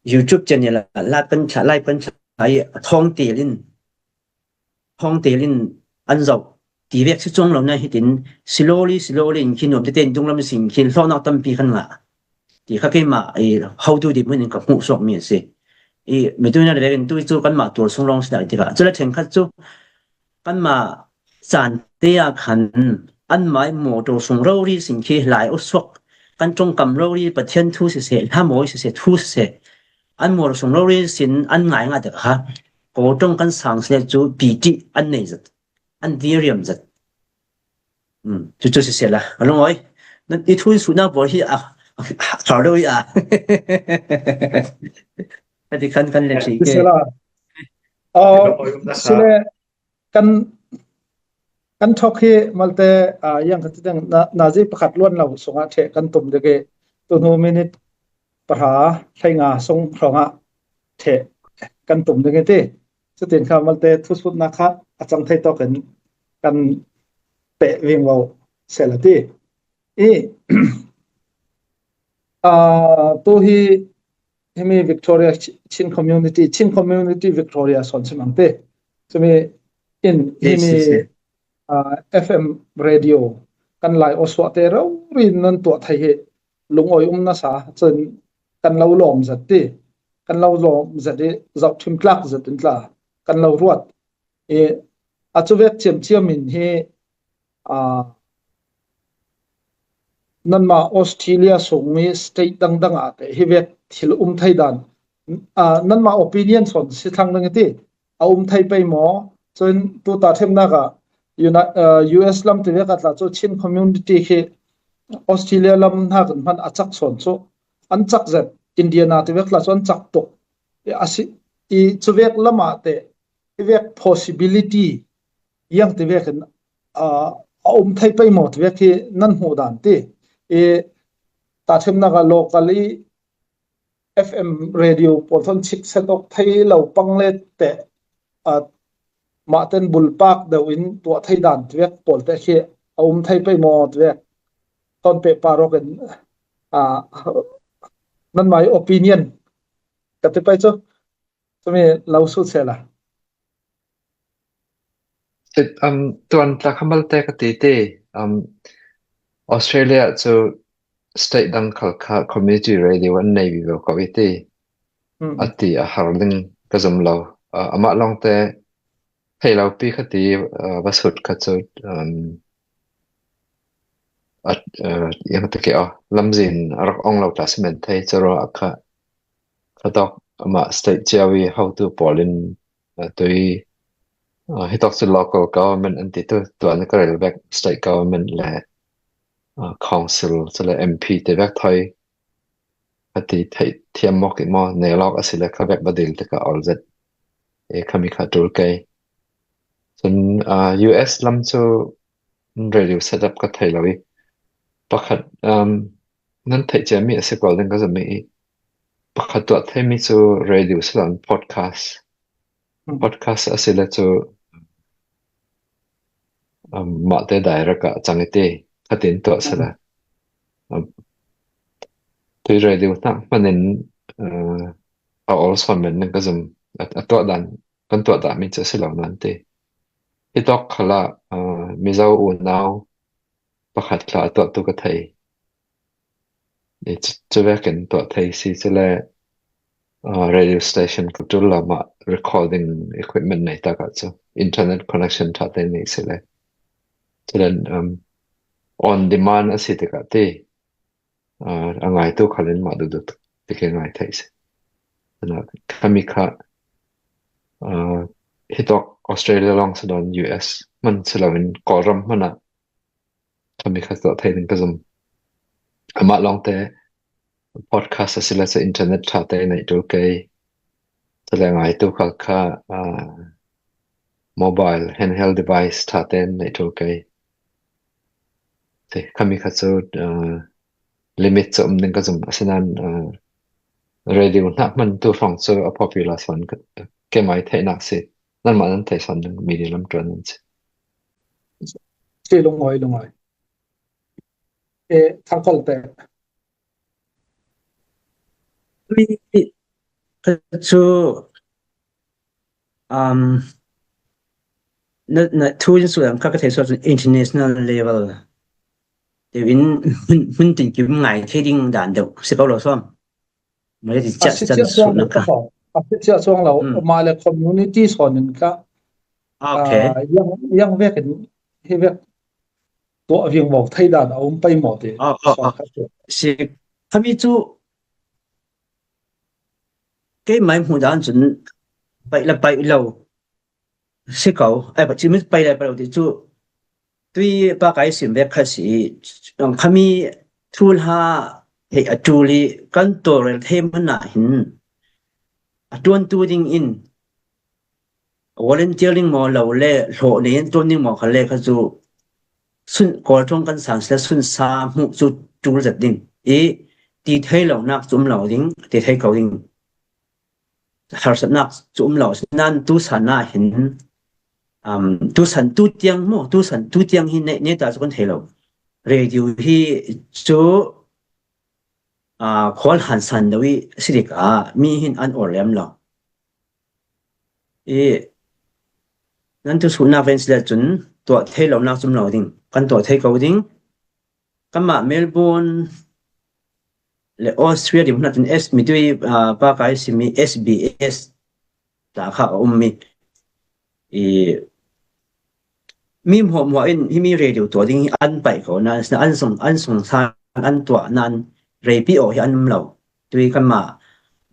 YouTube channel ah live kan thla, live kan thla i a thawng tel in, thawng tel in an zoh ti vek si cuang lo na hitin slowly, slowly in khi nuam tete in dunglam sin khi hlawknak tampi kan ngah. Ti kha keimah i hotu dip hmun in ka hmuh suakmi a si. I mitu na vekin tu cu kanmah tual sung lawng si lai tikah. Cule ṭhenkhat cu kanmah caan te ah khan anmah i mawtaw sung rori sin khi lai awsuak kan ṭongkam rori Pathian thu siseh, hlamawi siseh, thu siseh, an mawtaw sung rori sin an ngai ngah tikah kha ko ṭong kan sang sile cu piti an nei zat, an diriam zat. Um, cucu siseh la, a lungawi. Nan i thu in suhnak pawl hi a, a, a, thar deuh hi a. Kati khan kan let hrih ke. Siseh la. Aw, sile kan, kan thok hi malte, ah, yang kati dang na, nazi pakhat luan lo sungah ṭheh kan tum dek i, tu hnu minit pahra hleinga sung hrawngah ṭheh kan tum ding i ti. Cutin kha malte thusutnak kha a cang thei tawkin kan peh vingvo seh la ti. I, ah, tu hi, himi Victoria, Chin Community, Chin Community Victoria sawn si mang ti. Cumi in himi, ah, F M radio kan lai awsuahte rori nan tuah thei hi lungawi um nasa cun kan lo lawm zat ti. Kan lo lawm zat i zohṭhim tlak zat in tla kan lo ruat. I, a cuvek ciamciam in hi, aa, nanmah Australia sung i state dangdang ah te hi vek thil um thei dan, aa, nanmah opinion sawn si thlang ding i ti. A um thei pei maw? Cun tuta ṭhemnak ah Uni-, aa, U S lam ti vek ah tla cu Chin community khi Australia lam hna kan hman a cak sawn cu an cak zet, Indiana ti vek tla cu an cak tuk. I a si, i cuvek lam ah te hi vek possibility, yang ti vekin, aa, a um thei pei maw ti vek hi nan hmuh dan ti. I tahṭhimnak ah local i F M radio pawl thawn chik set awk thei lo pang le te, aa, mah ten bulpak deuh in tuah thei dan ti vek pawl te khi a um thei pei maw ti vek thawn pehpar awk in, aa, nanmah i opinion ka ti pei cu. Cumi lo sut seh la. Sit, um, tuan tla kha malte ka ti ti, um, Australia cu state dang khal kha community radio an nei vivo ko i ti. Hmm. A ti a har ding ka zum lo. Uh, amah lawngte thei lo pi kha ti, uh, va sut kha cu, um, a, uh, yang te ke, oh, lamzin a rak ong lo tla si men thei cu ruah kha, kha tawk amah state ciau i hotu pawlin, uh, tui, uh, hitawk cu local government an ti tu, tuan ka rel vek state government le, uh, council, cule M P te vek thoi, a ti theih thiam mawk i maw, nelawk a si le kha vek va dil tikah olzet e khami kha tul kei. Cun, uh, U S lam cu radio setup ka thei lo i pakhat, um, nan theih ciami a si ko ding ka zummi i pakhat tuah theimi cu radio si lo in podcast. Podcast a si le cu, um, mahte direct ah cang i ti khatin tuah si le. Um, tui radio hnak hmanin, uh, a ol sawn men ning ka zum a, a tuah dan kan tuah dahmi cu a si lo nan ti. Hitawk khalah, uh, Mizo unau pakhat tla a tuahtu ka thei. Cu vekin tuah thei si cule, uh, radio station ka tul lo mah recording equipment nei takah cu internet connection ṭha te nei si le. Cule, um, on demand a si tikah ti, uh, a ngaitu khal in mah duhduk tikin ngai thei si. Khami kha, uh, hitawk Australia lawng si dawn U S hman si loin Kawlram hmanah khami kha tuah thei ding ka zum. Amah lawngte podcast a si le cu internet ṭha te nei tul kei. Cule ngaitu khal kha, uh, mobile handheld device ṭha te nei tul kei. Khami kha cu, uh, limit cu um ding ka zum. Asinain, uh, radio hnak hman tu hrawng cu a popular sawn keimai theihnak si. Nanmah nan thei sawn ding media lam ṭuan nan si. Si lungawi, lungawi. E, thakol te. Mi kha cu, um, na, na thu in sual kha ka thei sual international level. Tevin hmun, hmun tin kim ngai thei ding dan deuh si ko lo suam. Male ti ciah, a si ciah suang lo kha. A si ciah suang lo, hmm, male community sawn in kha. Okay. Ah, yang, yang vekin hi vek tuah ving maw, thei dan a um pei maw ti. Ah, ah, ah. Si, khami cu keimai hmuh dan cun paih le paih lo si ko, ai, cimi paih le paih lo ti cu tui pa kai sim vek kha si, khami thu hla hei a ṭul i kan tawlrel thei hmanh ah hin a ṭuantu ding in volunteer ding maw lo le hlawh nei in ṭuan ding maw kha le kha cu sun, Kawl ṭong kan sang si le sunsa hmuh cu ṭul zet ding i ti thei lonak cu um lo ding, ti thei ko ding. Harsatnak cu um lo. Nan tusan ah hin, um, tusan tu tiang maw, tusan tu tiang hi ne, neta cu kan thei lo. Radio hi cu, ah, Kawl han san deuh i si dik ah mi hin an or lem lo. I nan tu suhnak ven si le cun tuah thei lonak cu um lo ding, kan tuah thei ko ding. Kanmah Melbourne le Australia ding hna cun S, mi tui, ah, pa kai simi S B S ta kha a ummi i mi hmuahhmuah in himi radio tuah ding hi an paih ko nain an sung, an sung san an tuah nain reipi aw hi an um lo. Tui kanmah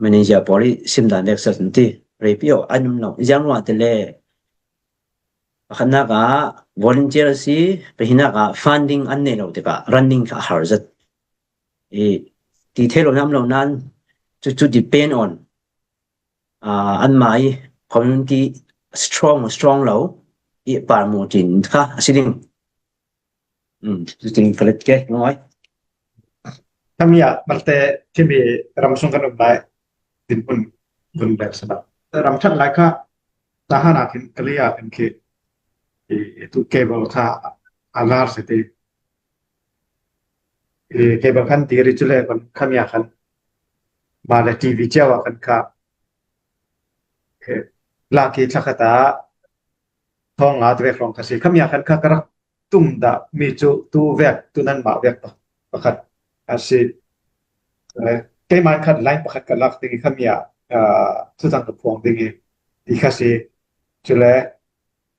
manager pawl i sim dan vek sa ti reipi aw an um lo. Ziang ruah ti le pakhatnak ah volunteer a si, pahihnak ah funding an nei lo tikah running kha a har zet. I ti thei lo nam lo nan cu, cu depend on, ah, anmah i community strong, strong lo i parmu tin kha a si ding. Um, cutin ka let ke, ngai. Khami ah malte khimi ram sung kan um lai, tin pun, pun bel sa. Ram ṭhat lai kha, Tahan ah khin, Kalay ah khin khi, i, i tu cable kha a ngar si ti. I cable kan ti ri cu le kan khami ah khan, ma le T V cio ah khan kha, i, laki thlakhat ah thawng nga tu vek hrawng kha si. Khami ah khan kha ka rak tum dah mi cu tu vek, tu nanmah vek pa-, pakhat a si. Eh, keimah in khan line pakhat ka lak ding i khami ah, ah, thutang ka phuang ding i, i kha si. Cule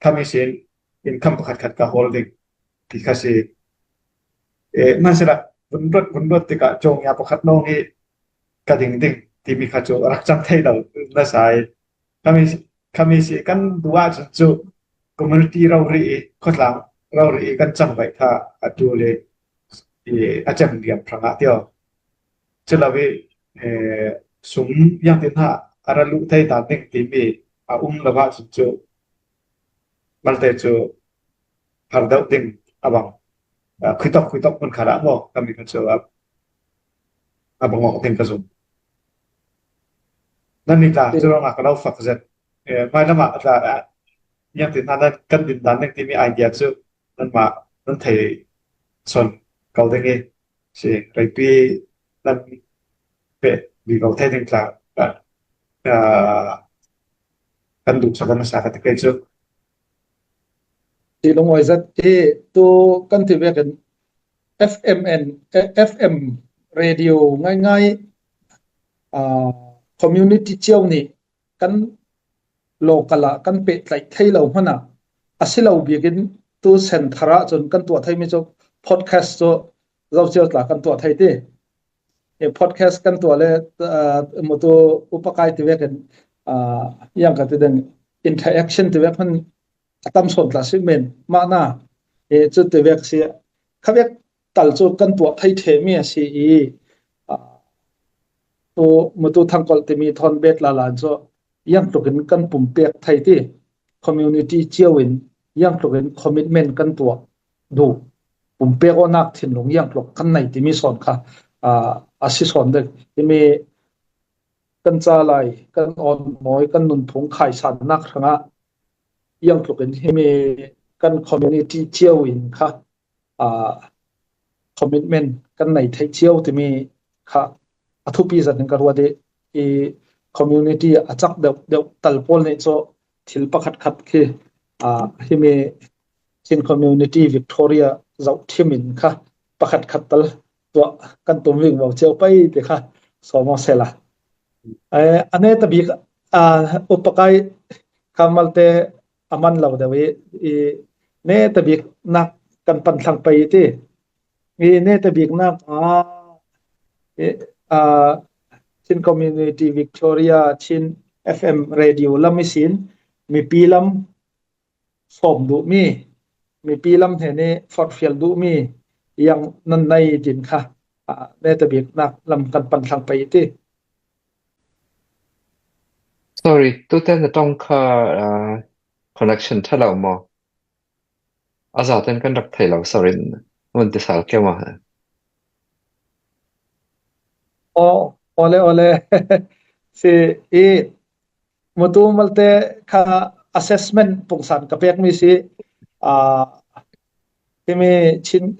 khami sin income pakhat khat ka hawl ding i kha si. Eh, hmanhsehla vun ruat, vun ruat tikah cawngya pakhat lawng i ka ding ding. timi kha chu rak chang thei lo nasa i. Khami, khami si kan duh ahcun cu community rori i, khawtlang rori i kan cang baih kha a ṭul i, i a cem liam hrangah tio. Culo i, eh, sum ziangtin hna a ra luh thei dan ding timi a um lo ahcun cu malte cu har deuh ding a bang, ah, khuitawk, khuitawk hmun kha dah maw, kami kha cu a, a bang awk ding ka zum. Nannih tla, cu ruangah ka lo fak zet. Eh, hmailam ah tla, ah, ziangtin hna nan kan din dan ding timi idea cu nanmah nan thei sawn ko ding i, si, reipi nan peh vivo thei ding tla, ah, ah, kan duh sak kan sa ka ti kei cu. Ti lungawi zat i tu kan ti vekin F M N, eh, F M radio ngaingai, ah, community cio nih kan local ah kan pehtlaih thei lo hmanh ah a si lo bikin tu center ah cun kan tuah theimi cu podcast cu zocio tla kan tuah thei ti. I podcast kan tuah le, ah, mutu upakai ti vekin, ah, yang ka ti ding interaction ti vek hmanh a tam sawn tla si men mah na, eh, cu ti vek si. Kha vek tal cu kan tuah thei ṭhemi a si i, ah, tu mutu thangkolh timi thawn bet lala in cu yang tlukin kan pumpek thei ti, community cio in yang tlukin commitment kan tuah duh, pumpek awknak thinlung yang tluk kan nei timi sawn kha, ah, a si sawn dek. Timi kan ca lai, kan awnmawi, kan nunphung khaisannak hrangah yang tlukin himi kan community cio in kha, ah, commitment kan nei theih cio timi kha a thupi zat in ka ruat i, i community a cak deuh deuh tal pawl nih cu thil pakhat khat khi, ah, himi Chin Community Victoria zohṭhim in kha pakhat khat tal tuah kan tum vingvo cio pei ti kha sawm aw sela. Eh, a netabik, ah, upakai kha malte a man lo deuh i, i netabiknak kan pan thlang pei ti. I netabiknak ah, i, ah, Chin Community Victoria, Chin F M radio lam ihsin mipi lam sawm duhmi, mipi lam hnenih forhfial duhmi yang nan nei tin kha, ah, netabiknak lam kan pan thlang pei ti. Sorry, tute na ṭong kha, ah, connection ṭha lo maw? A zaten kan rak thei lo, sorry, vun ti sal keu maw? Aw, awle, awle. Si i, mutu malte kha assessment pungsan ka pekmi si, ah, himi Chin,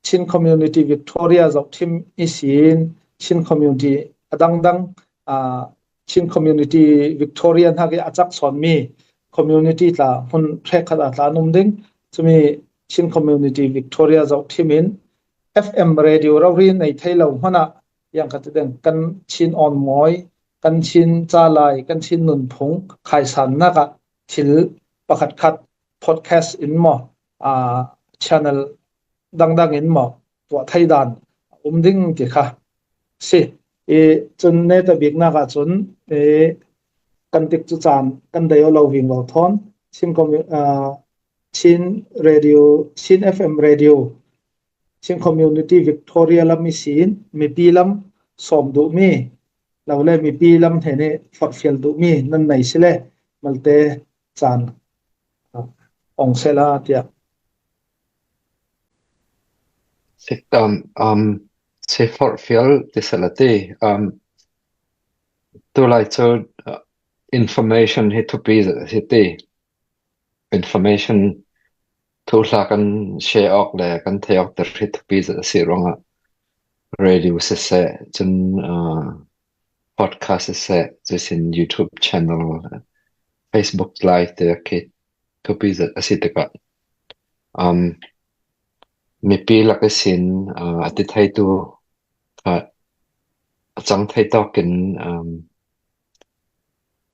Chin Community Victoria zohṭhim ihsin Chin community a dangdang, ah, Chin Community Victoria hnak i a cak sawnmi community tla hmun hrekkhat ah tla an um ding. Cumi Chin Community Victoria zohṭhim in F M radio rori nei thei lo hmanh ah yang ka ti deng kan Chin awnmawi, kan Chin ca lai, kan Chin nunphung khaisannak ah thil pakhat khat podcast in maw, ah, channel dangdang in maw tuah thei dan a um ding ti kha si. I cun netabiknak ah cun i kan tikcu caan kan dei aw lo ving lo thawn Chin commu-, ah, Chin radio, Chin F M radio, Chin Community Victoria lam ihsin mipi lam sawm duhmi, lo le mipi lam hnenih forhfial duhmi nan nei si le malte caan, ah, ong sela tiah. Si, um, um, si forhfial ti sela ti, um, tulai cu, uh, information hi thupi zet a si ti. Information thuhla kan share awk le kan thei awk ter hi thupi zet a si ruangah radio siseh, cun, uh, podcast siseh, cusin YouTube channel, Facebook Live te khi thupi zet a si tikah, um, mipi lak ihsin, uh, a ti theitu kha a cang thei tawkin, um,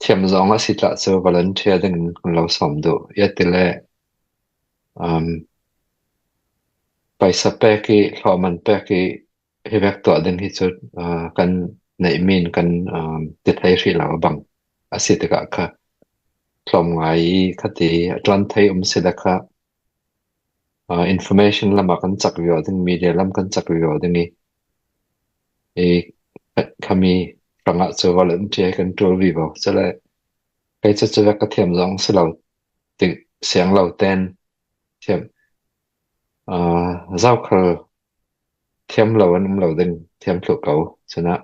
thiam zong a si tlah cu volunteer dingin kan lo sawm duh. Ia ti le, um, paisa pek i, hlawhman pek i, hi vek tuah ding hi cu, ah, kan neih min kan, um, ti thei hrih lo a bang a si tikah kha tlawm ngai i kha ti a tlawm thei um si le kha, uh, information lamah kan chak vivo ding, media lam kan chak vivo ding i, i kha mi hrangah cu volunteer kan ṭul vivo. Cule kei cu cuvek ka thiam zong si lo, ti siang lo ten thiam, aa, zokhal thiam lo an um lo ding, thiam thluh ko. Cunah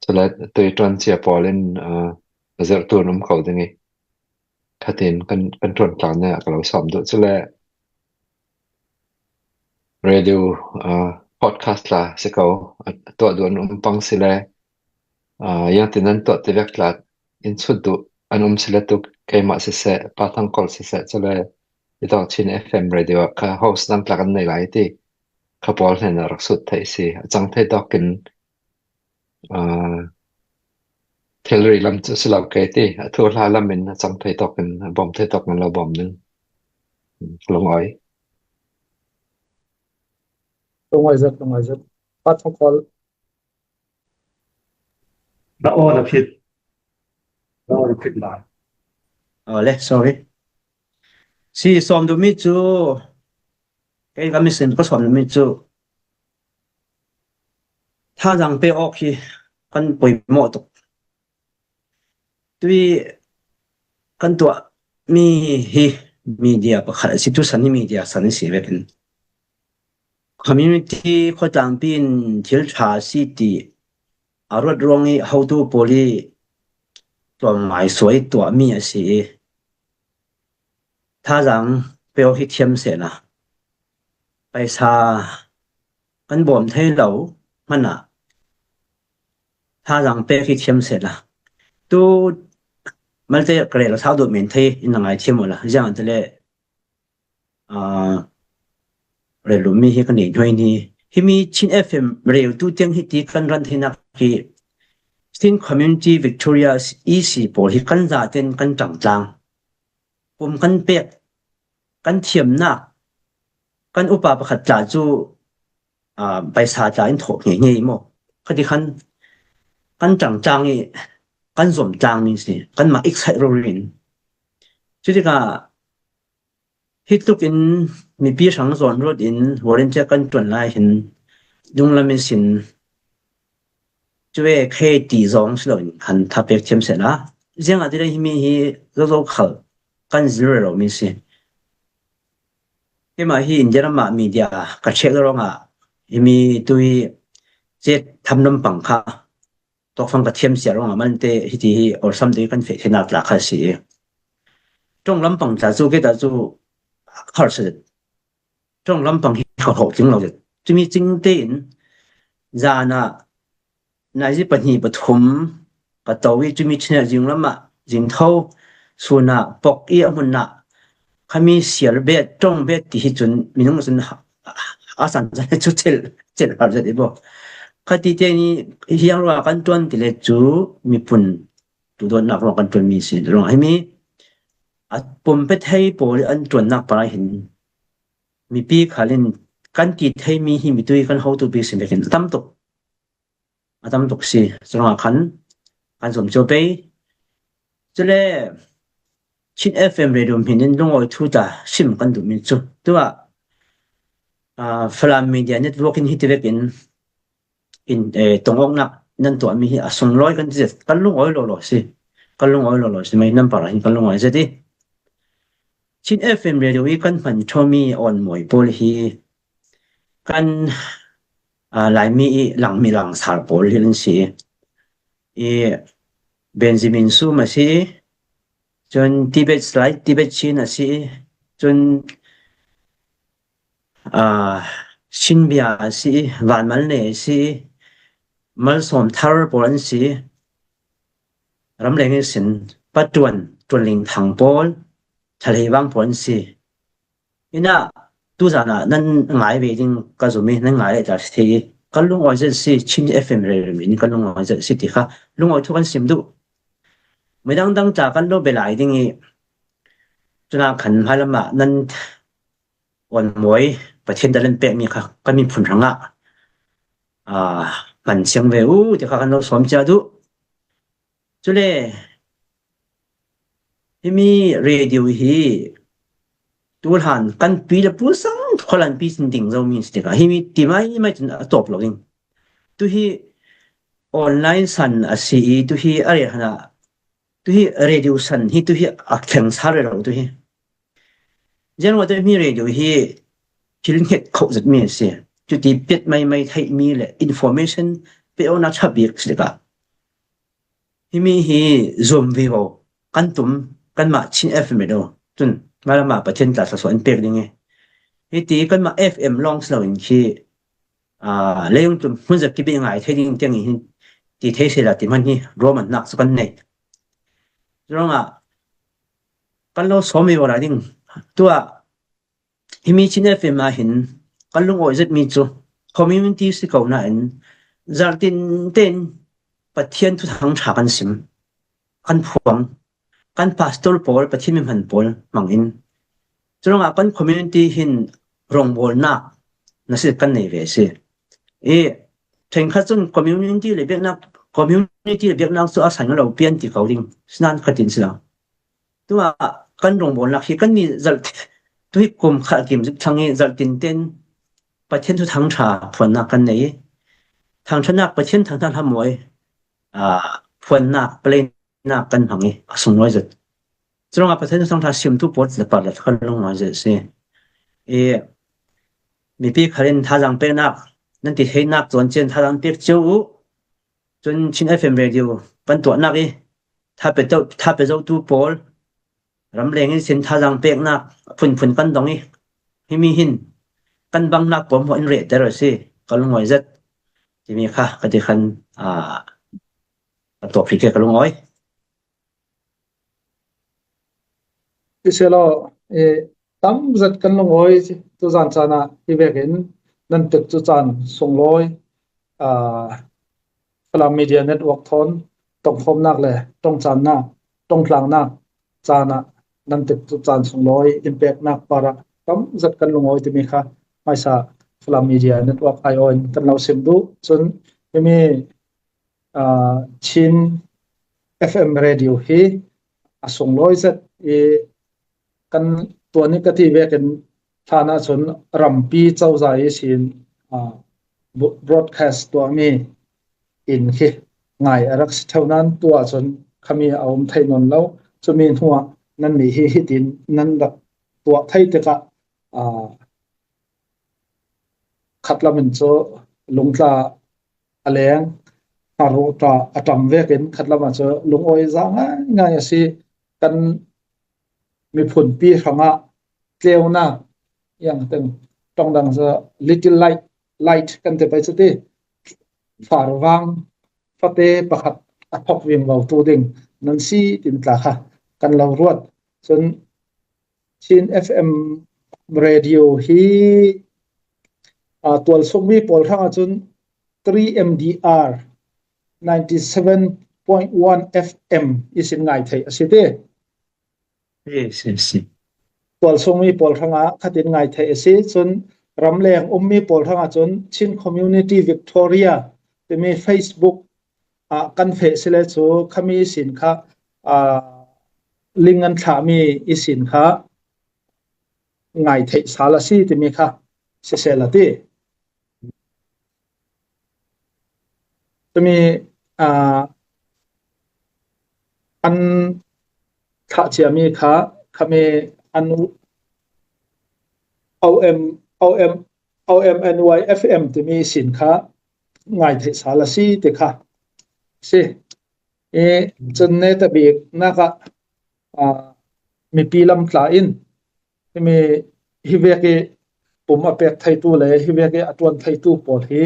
cule tui ṭuan cia pawl in, aa, a zirhtu an um ko ding i, khatin kan, kan ṭuan tlang nih a ka lo sawm duh. Cule radio, aa, podcast tla si ko, a tuah duh an um pang si le, aa, ziangtin an tuah ti vek tla in chut duh an um si le, tu keimah siseh, Pa Thang Kol siseh, cule i tawk Chin F M radio ah kha host dang tla kan nei lai ti kha pawl hnen a rak sut theih si. A cang thei tawkin, aa, thilri lam cu si lo kei ti, a thuhla lam in a cang thei tawkin, a bawm thei tawkin lo bawm ding. Lungawi. Lungawi zet, lungawi zet. Pa Thang Kol. Na aw na phit. Na aw na phit lai. Oh, le, sorry. Si sawm duh mi cu, kei ka mission ka sawm duh mi cu, thazaang pe awk hi kan poimawh tuk. Tui kan tuah mi hi media pakhat a si, tu san hi media san a si vekin, community khuatlangpi in thil ṭha a si ti a ruat ruang i hotu pawl i tlawm ngai suai tuah mi a si i, thazaang pe awk hi thiam sehla, paisa kan bawm thei lo hmanah thazaang pek hi thiam sehla, tu malte ka rel a sau duh men thei in na ngai thiam awla, ziangahtile, aa, rel mi hi ka nei hnuai ni. Himi Chin F M rel tu tiang hi ti kan ran theinak hi Chin Community Victoria E C pawl hi kan zaten kan ṭangtlang, pum kan pek, kan thiamnak, kan upa pakhat tla cu, aa, paisa tla in thawh ngeingei maw? Khati khan kan ṭangtlang i kan zomtlang mi si, kanmah excite rori in. Cutikah hi tlukin mipi hrang zawn ruat in volunteer kan ṭuan lai hin dunglam in sin, cu e khe ti zong si loin khan tha pek thiam sehla, ziangahtile himi hi zozo khal kan zil rero mi si. Keimah hi India ram ah media ka check ruangah himi tui cet tham lampang kha tawkfang ka thiam sia ruangah malte hiti hi awlsam te kan feh theinak tla kha si. Ṭong lampang tla cu kei ta cu harsa zet. Ṭong lampang hi ka hrawh tling lo zet. Cumi cing tein zan ah nazi pahnih pathum ka to i, cumi chin ah zing lam ah zing tho, sun ah pok i a hmun ah khami sial bet, ṭong bet ti hi cun minung cun a san zan cu cel, cel har zet i bo. Khati te ni hiang ruah kan ṭuan ti le cu mipun tu dawtnak ruang kan ṭuan mi si ruang himi a pum pe thei pawl an ṭuannak par hin mipi khal in kan ti thei mi hi mitui kan hotu pi si vekin a tam tuk, a tam tuk si. Curuangah khan kan zom cio pei. Cule Chin F M radio hmin in lungawi thu ta sim kan duh mi cu tuah, aa, Falam Media Network in hiti vekin in, eh, tongawknak nan tuahmi hi a sunglawi kan ti zet, kan lungawi lawlaw si, kan lungawi lawlaw si mai, nan parah hin kan lungawi zet i Chin F M radio i kan hman ṭhawmi awnmawi pawl hi kan, ah, Laimi i langmi langsar pawl hi an si i, Benjamin Sum a si i, cun Tibet Slide, Tibet Chin a si i, cun aa, Sinbia a si i, Vanmal Nei a si i, Malsawm Thar pawl an si i, ramleng ihsin Patuan, Tuan Ling Thang pawl, Thalei Vang pawl an si. Inah tuzan ah nan ngai ve ding ka zum i, nan ngai leh ta si thei i, kan lungawi zet si, Chin F M rel in kan lungawi zet si ti kha lungawi thu kan sim duh. Midang dang tla kan lo be lai ding i, cunah khan hmailam ah nan awnmawi Pathian dal an pekmi kha kan miphun hrangah, aa, pan siang ve u ti kha kan lo sawm cia duh. Cule himi radio hi tulhan kan pi le pu sang khualan pi sin ding zo mi si tikah himi ti mai mai cun a tawp lo ding. Tu hi online san a si i tu hi a rel hana tu hi radio san hi tu hi a thleng sal rero tu hi. Ziangah tu himi radio hi thil hnget khoh zet mi a si. Cuti piat mai mai theih mi le information pe awna tha bik si tikah himi hi zuam vivo kan tum kanmah Chin F M radio cun malama Pathian tla thluasuah in pek ding i hiti kanmah F M lawng si loin khi aa, leilung tum hmun zet kibih ngai thei ding tiang i hin ti thei sela ti hman hi ruahmannak cu kan nei. Curuangah kan lo sawm i aw lai ding. Tuah himi Chin F M ah hin kan lungawi zetmi cu community si ko nain zarh tinten Pathian thuthang ṭha kan sim, kan phuang, kan pastor pawl, Pathian mi hman pawl hmangin curuangah kan community hin rawngbawlnak na si kan nei ve a si. I ṭhenkhat cun community le biaknak, community le biaknak cu a san lo pian ti ko ding, sinan khatin si lo. Tuah kan rawngbawlnak hi kannih zarh tu hi kum khat kim zik thlang i zarh tinten Pathian thuthang ṭha phuannak kan nei i thangṭhatnak Pathian thangṭhat hlamawh i aa, phuannak, palei nak kan hmang i a sunglawi zet. Curuangah Pathian thangṭha simtu pawl le par le kan lungngawi zet a si. I mipi khal in thazaang peknak nan ti theinak cawn cian thazaang pek cio u. Cun Chin F M radio kan tuahnak i tha pe to, tha pe zotu pawl ramleng in sin thazaang peknak phunphun kan dong i himi hin kan bangnak pawlhmuah in rehter a si. Ka lungawi zet timi kha ka ti khan aa, a tuak hrih ke ka lungawi. Ti sehlaw, eh, tam zet kan lungawi tuzan caan ah hi vekin nan tikcu caan sunglawi, aa, Falam Media Network thawn tongkhawmnak le tongcannak, tongtlangnak caan ah nan tikcu caan sunglawi in peknak parah tam zet kan lungawi timi kha hmaisa Falam Media Network aiawh in kan lo sim duh. Cun himi aa, Chin F M radio hi a sunglawi zet i kan tuan i ka ti vekin hlan ahcun rampi cozah ihsin, aa, bu-, broadcast tuahmi in khi ngai a rak si ṭheu nain tuah cun khami a um thei nawn lo. Cumi hnuah nannih hi hitin nan rak tuah thei tikah, aa, khatlam in cu lungtla a leng, hnaruk a ṭam vekin khatlam ah cu lungawi za ngaingai a si. Kan miphunpi hrangah tleunak, yang teng ṭongdang cu little light, light kan ti pei cu ti, farvang fate pakhat a phok vingvotu ding nan si tin tla kha kan lo ruat. Cun Chin F M radio hi, aa, tualsungmi pawl hrangah cun three M D R ninety seven point one F M ihsin ngai theih a si ti. Yes, yes, yes. Tualsungmi pawl hrangah khatin ngai theih a si. Cun ramleng ummi pawl hrangah cun Chin Community Victoria timi Facebook ah kan feh si le cu khami sin kha, aa, link an thlahmi i sin kha ngai theih sal a si timi kha siseh la ti. Timi, aa, an thah ciami kha khami an O M, O M, O M N Y F M timi sin kha ngai theih sal a si ti kha si. I cun netabik nak ah, aa, mipi lam tla in himi hi vek i pum a pek theitu le hi vek i a ṭuan theitu pawl hi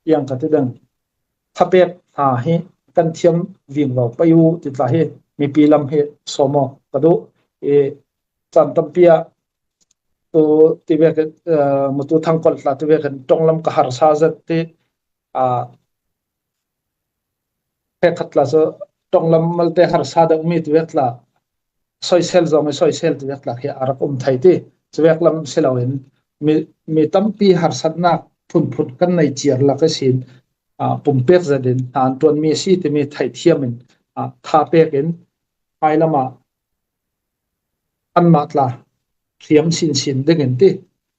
iang ka ti deng. Thapek hna hi kan thiam ving lo pei u ti tla hi mipi lam hi sawm aw ka duh. I caan tampi ah tu ti vek, aa, mutu thangkolh tla ti vek in ṭonglam ka harsa zet ti, aa, hrekkhat tla cu ṭonglam malte harsa deuhmi ti vek tla, soisel zong i soisel ti vek tla khi a rak um thei ti. Cu vek lam si loin mi, mi tampi harsatnak phunphun kan nei ciar lak ihsin ah, pumpek zetin hna an ṭuanmi a si timi theithiam in, ah, tha pek in, hmai lamah anmah tla hliam sinsin dingin ti,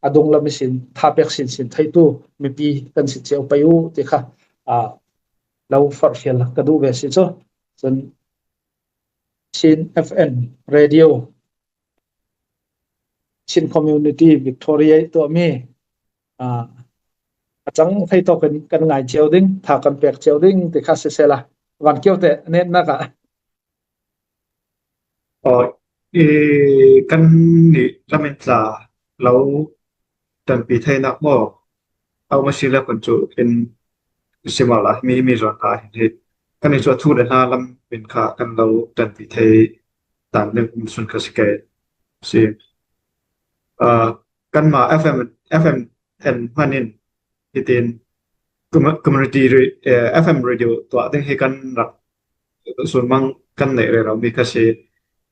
a dunglam ihsin tha pek sinsin theitu mipi kan si cio pei u ti kha, ah, lo forhfial ka duh ve si cu. Cun Chin F M Radio, Chin Community Victoria i tuahmi, ah, a cang thei tawkin kan ngai cio ding, tha kan pek cio ding ti kha sisela, van kio te netnak ah. Aw, i, kan nih lam in tla lo ṭanpi theinak maw? A um a si le kun cu in si maw la, mi, mi zawn hna hin hi kan nih cu a thu le hna lam in kha kan lo ṭanpi thei dan ding um sun kha si ke si. Ah, kanmah F M, F M en hman in hitin commu-, community ra-, eh, F M radio tuah ding hi kan rak zunmang kan neih rero mi kha si.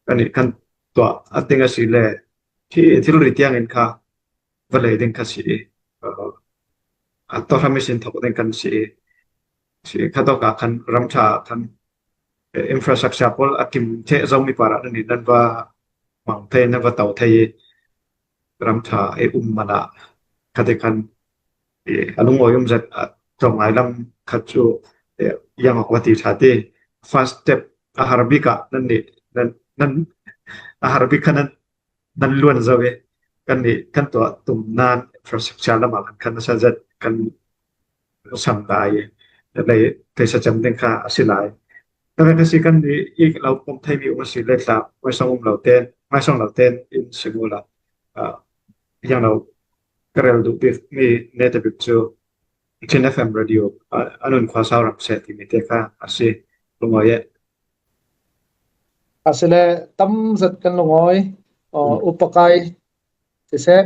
Kan nih kan tuah a ding a si le hi thilri tiangin kha vawlei ding kha si. Uh, a tawhram ihsin thawk ding kan si. Si kha tawk ah khan ram ṭha khan, eh, infrastructure pawl a kim theh zomi parah nan nih nan va hmang thei, nan va to thei i ram ṭha i um man ah kha te khan, eh, a lungawi um zet a ṭawng ngai lam khat cu, eh, yang awk va ti ṭha ti. First step a har bik ah nan nih, nan, nan, a har bik kha nan, nan luan zo i kan nih kan tuah tum nan infrastructure lam ah khan, khan nasa zet kan sam lai i lei theisa cem ding kha a si lai. Ka ve ka si kan nih i lo pom thei mi um a si le tla, maisong um lo ten, maisong lo ten in si mu la, ah, yang lo ka rel duh bik mi ne te bik cu Chin F M radio, ah, a nun khua sau ram seh timi te kha a si. Lungawi e. A si le tam zet kan lungawi, aw, upakai siseh,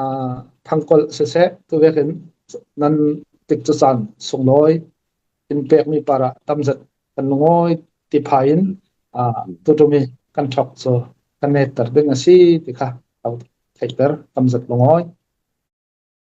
ah, thangkolh siseh, tu vekin nan tikcu caan sunglawi in pekmi parah tam zet kan lungawi ti pha in, ah, tuṭum i kan thawk cu kan netter ding a si ti kha lo theihter tam zet lungawi.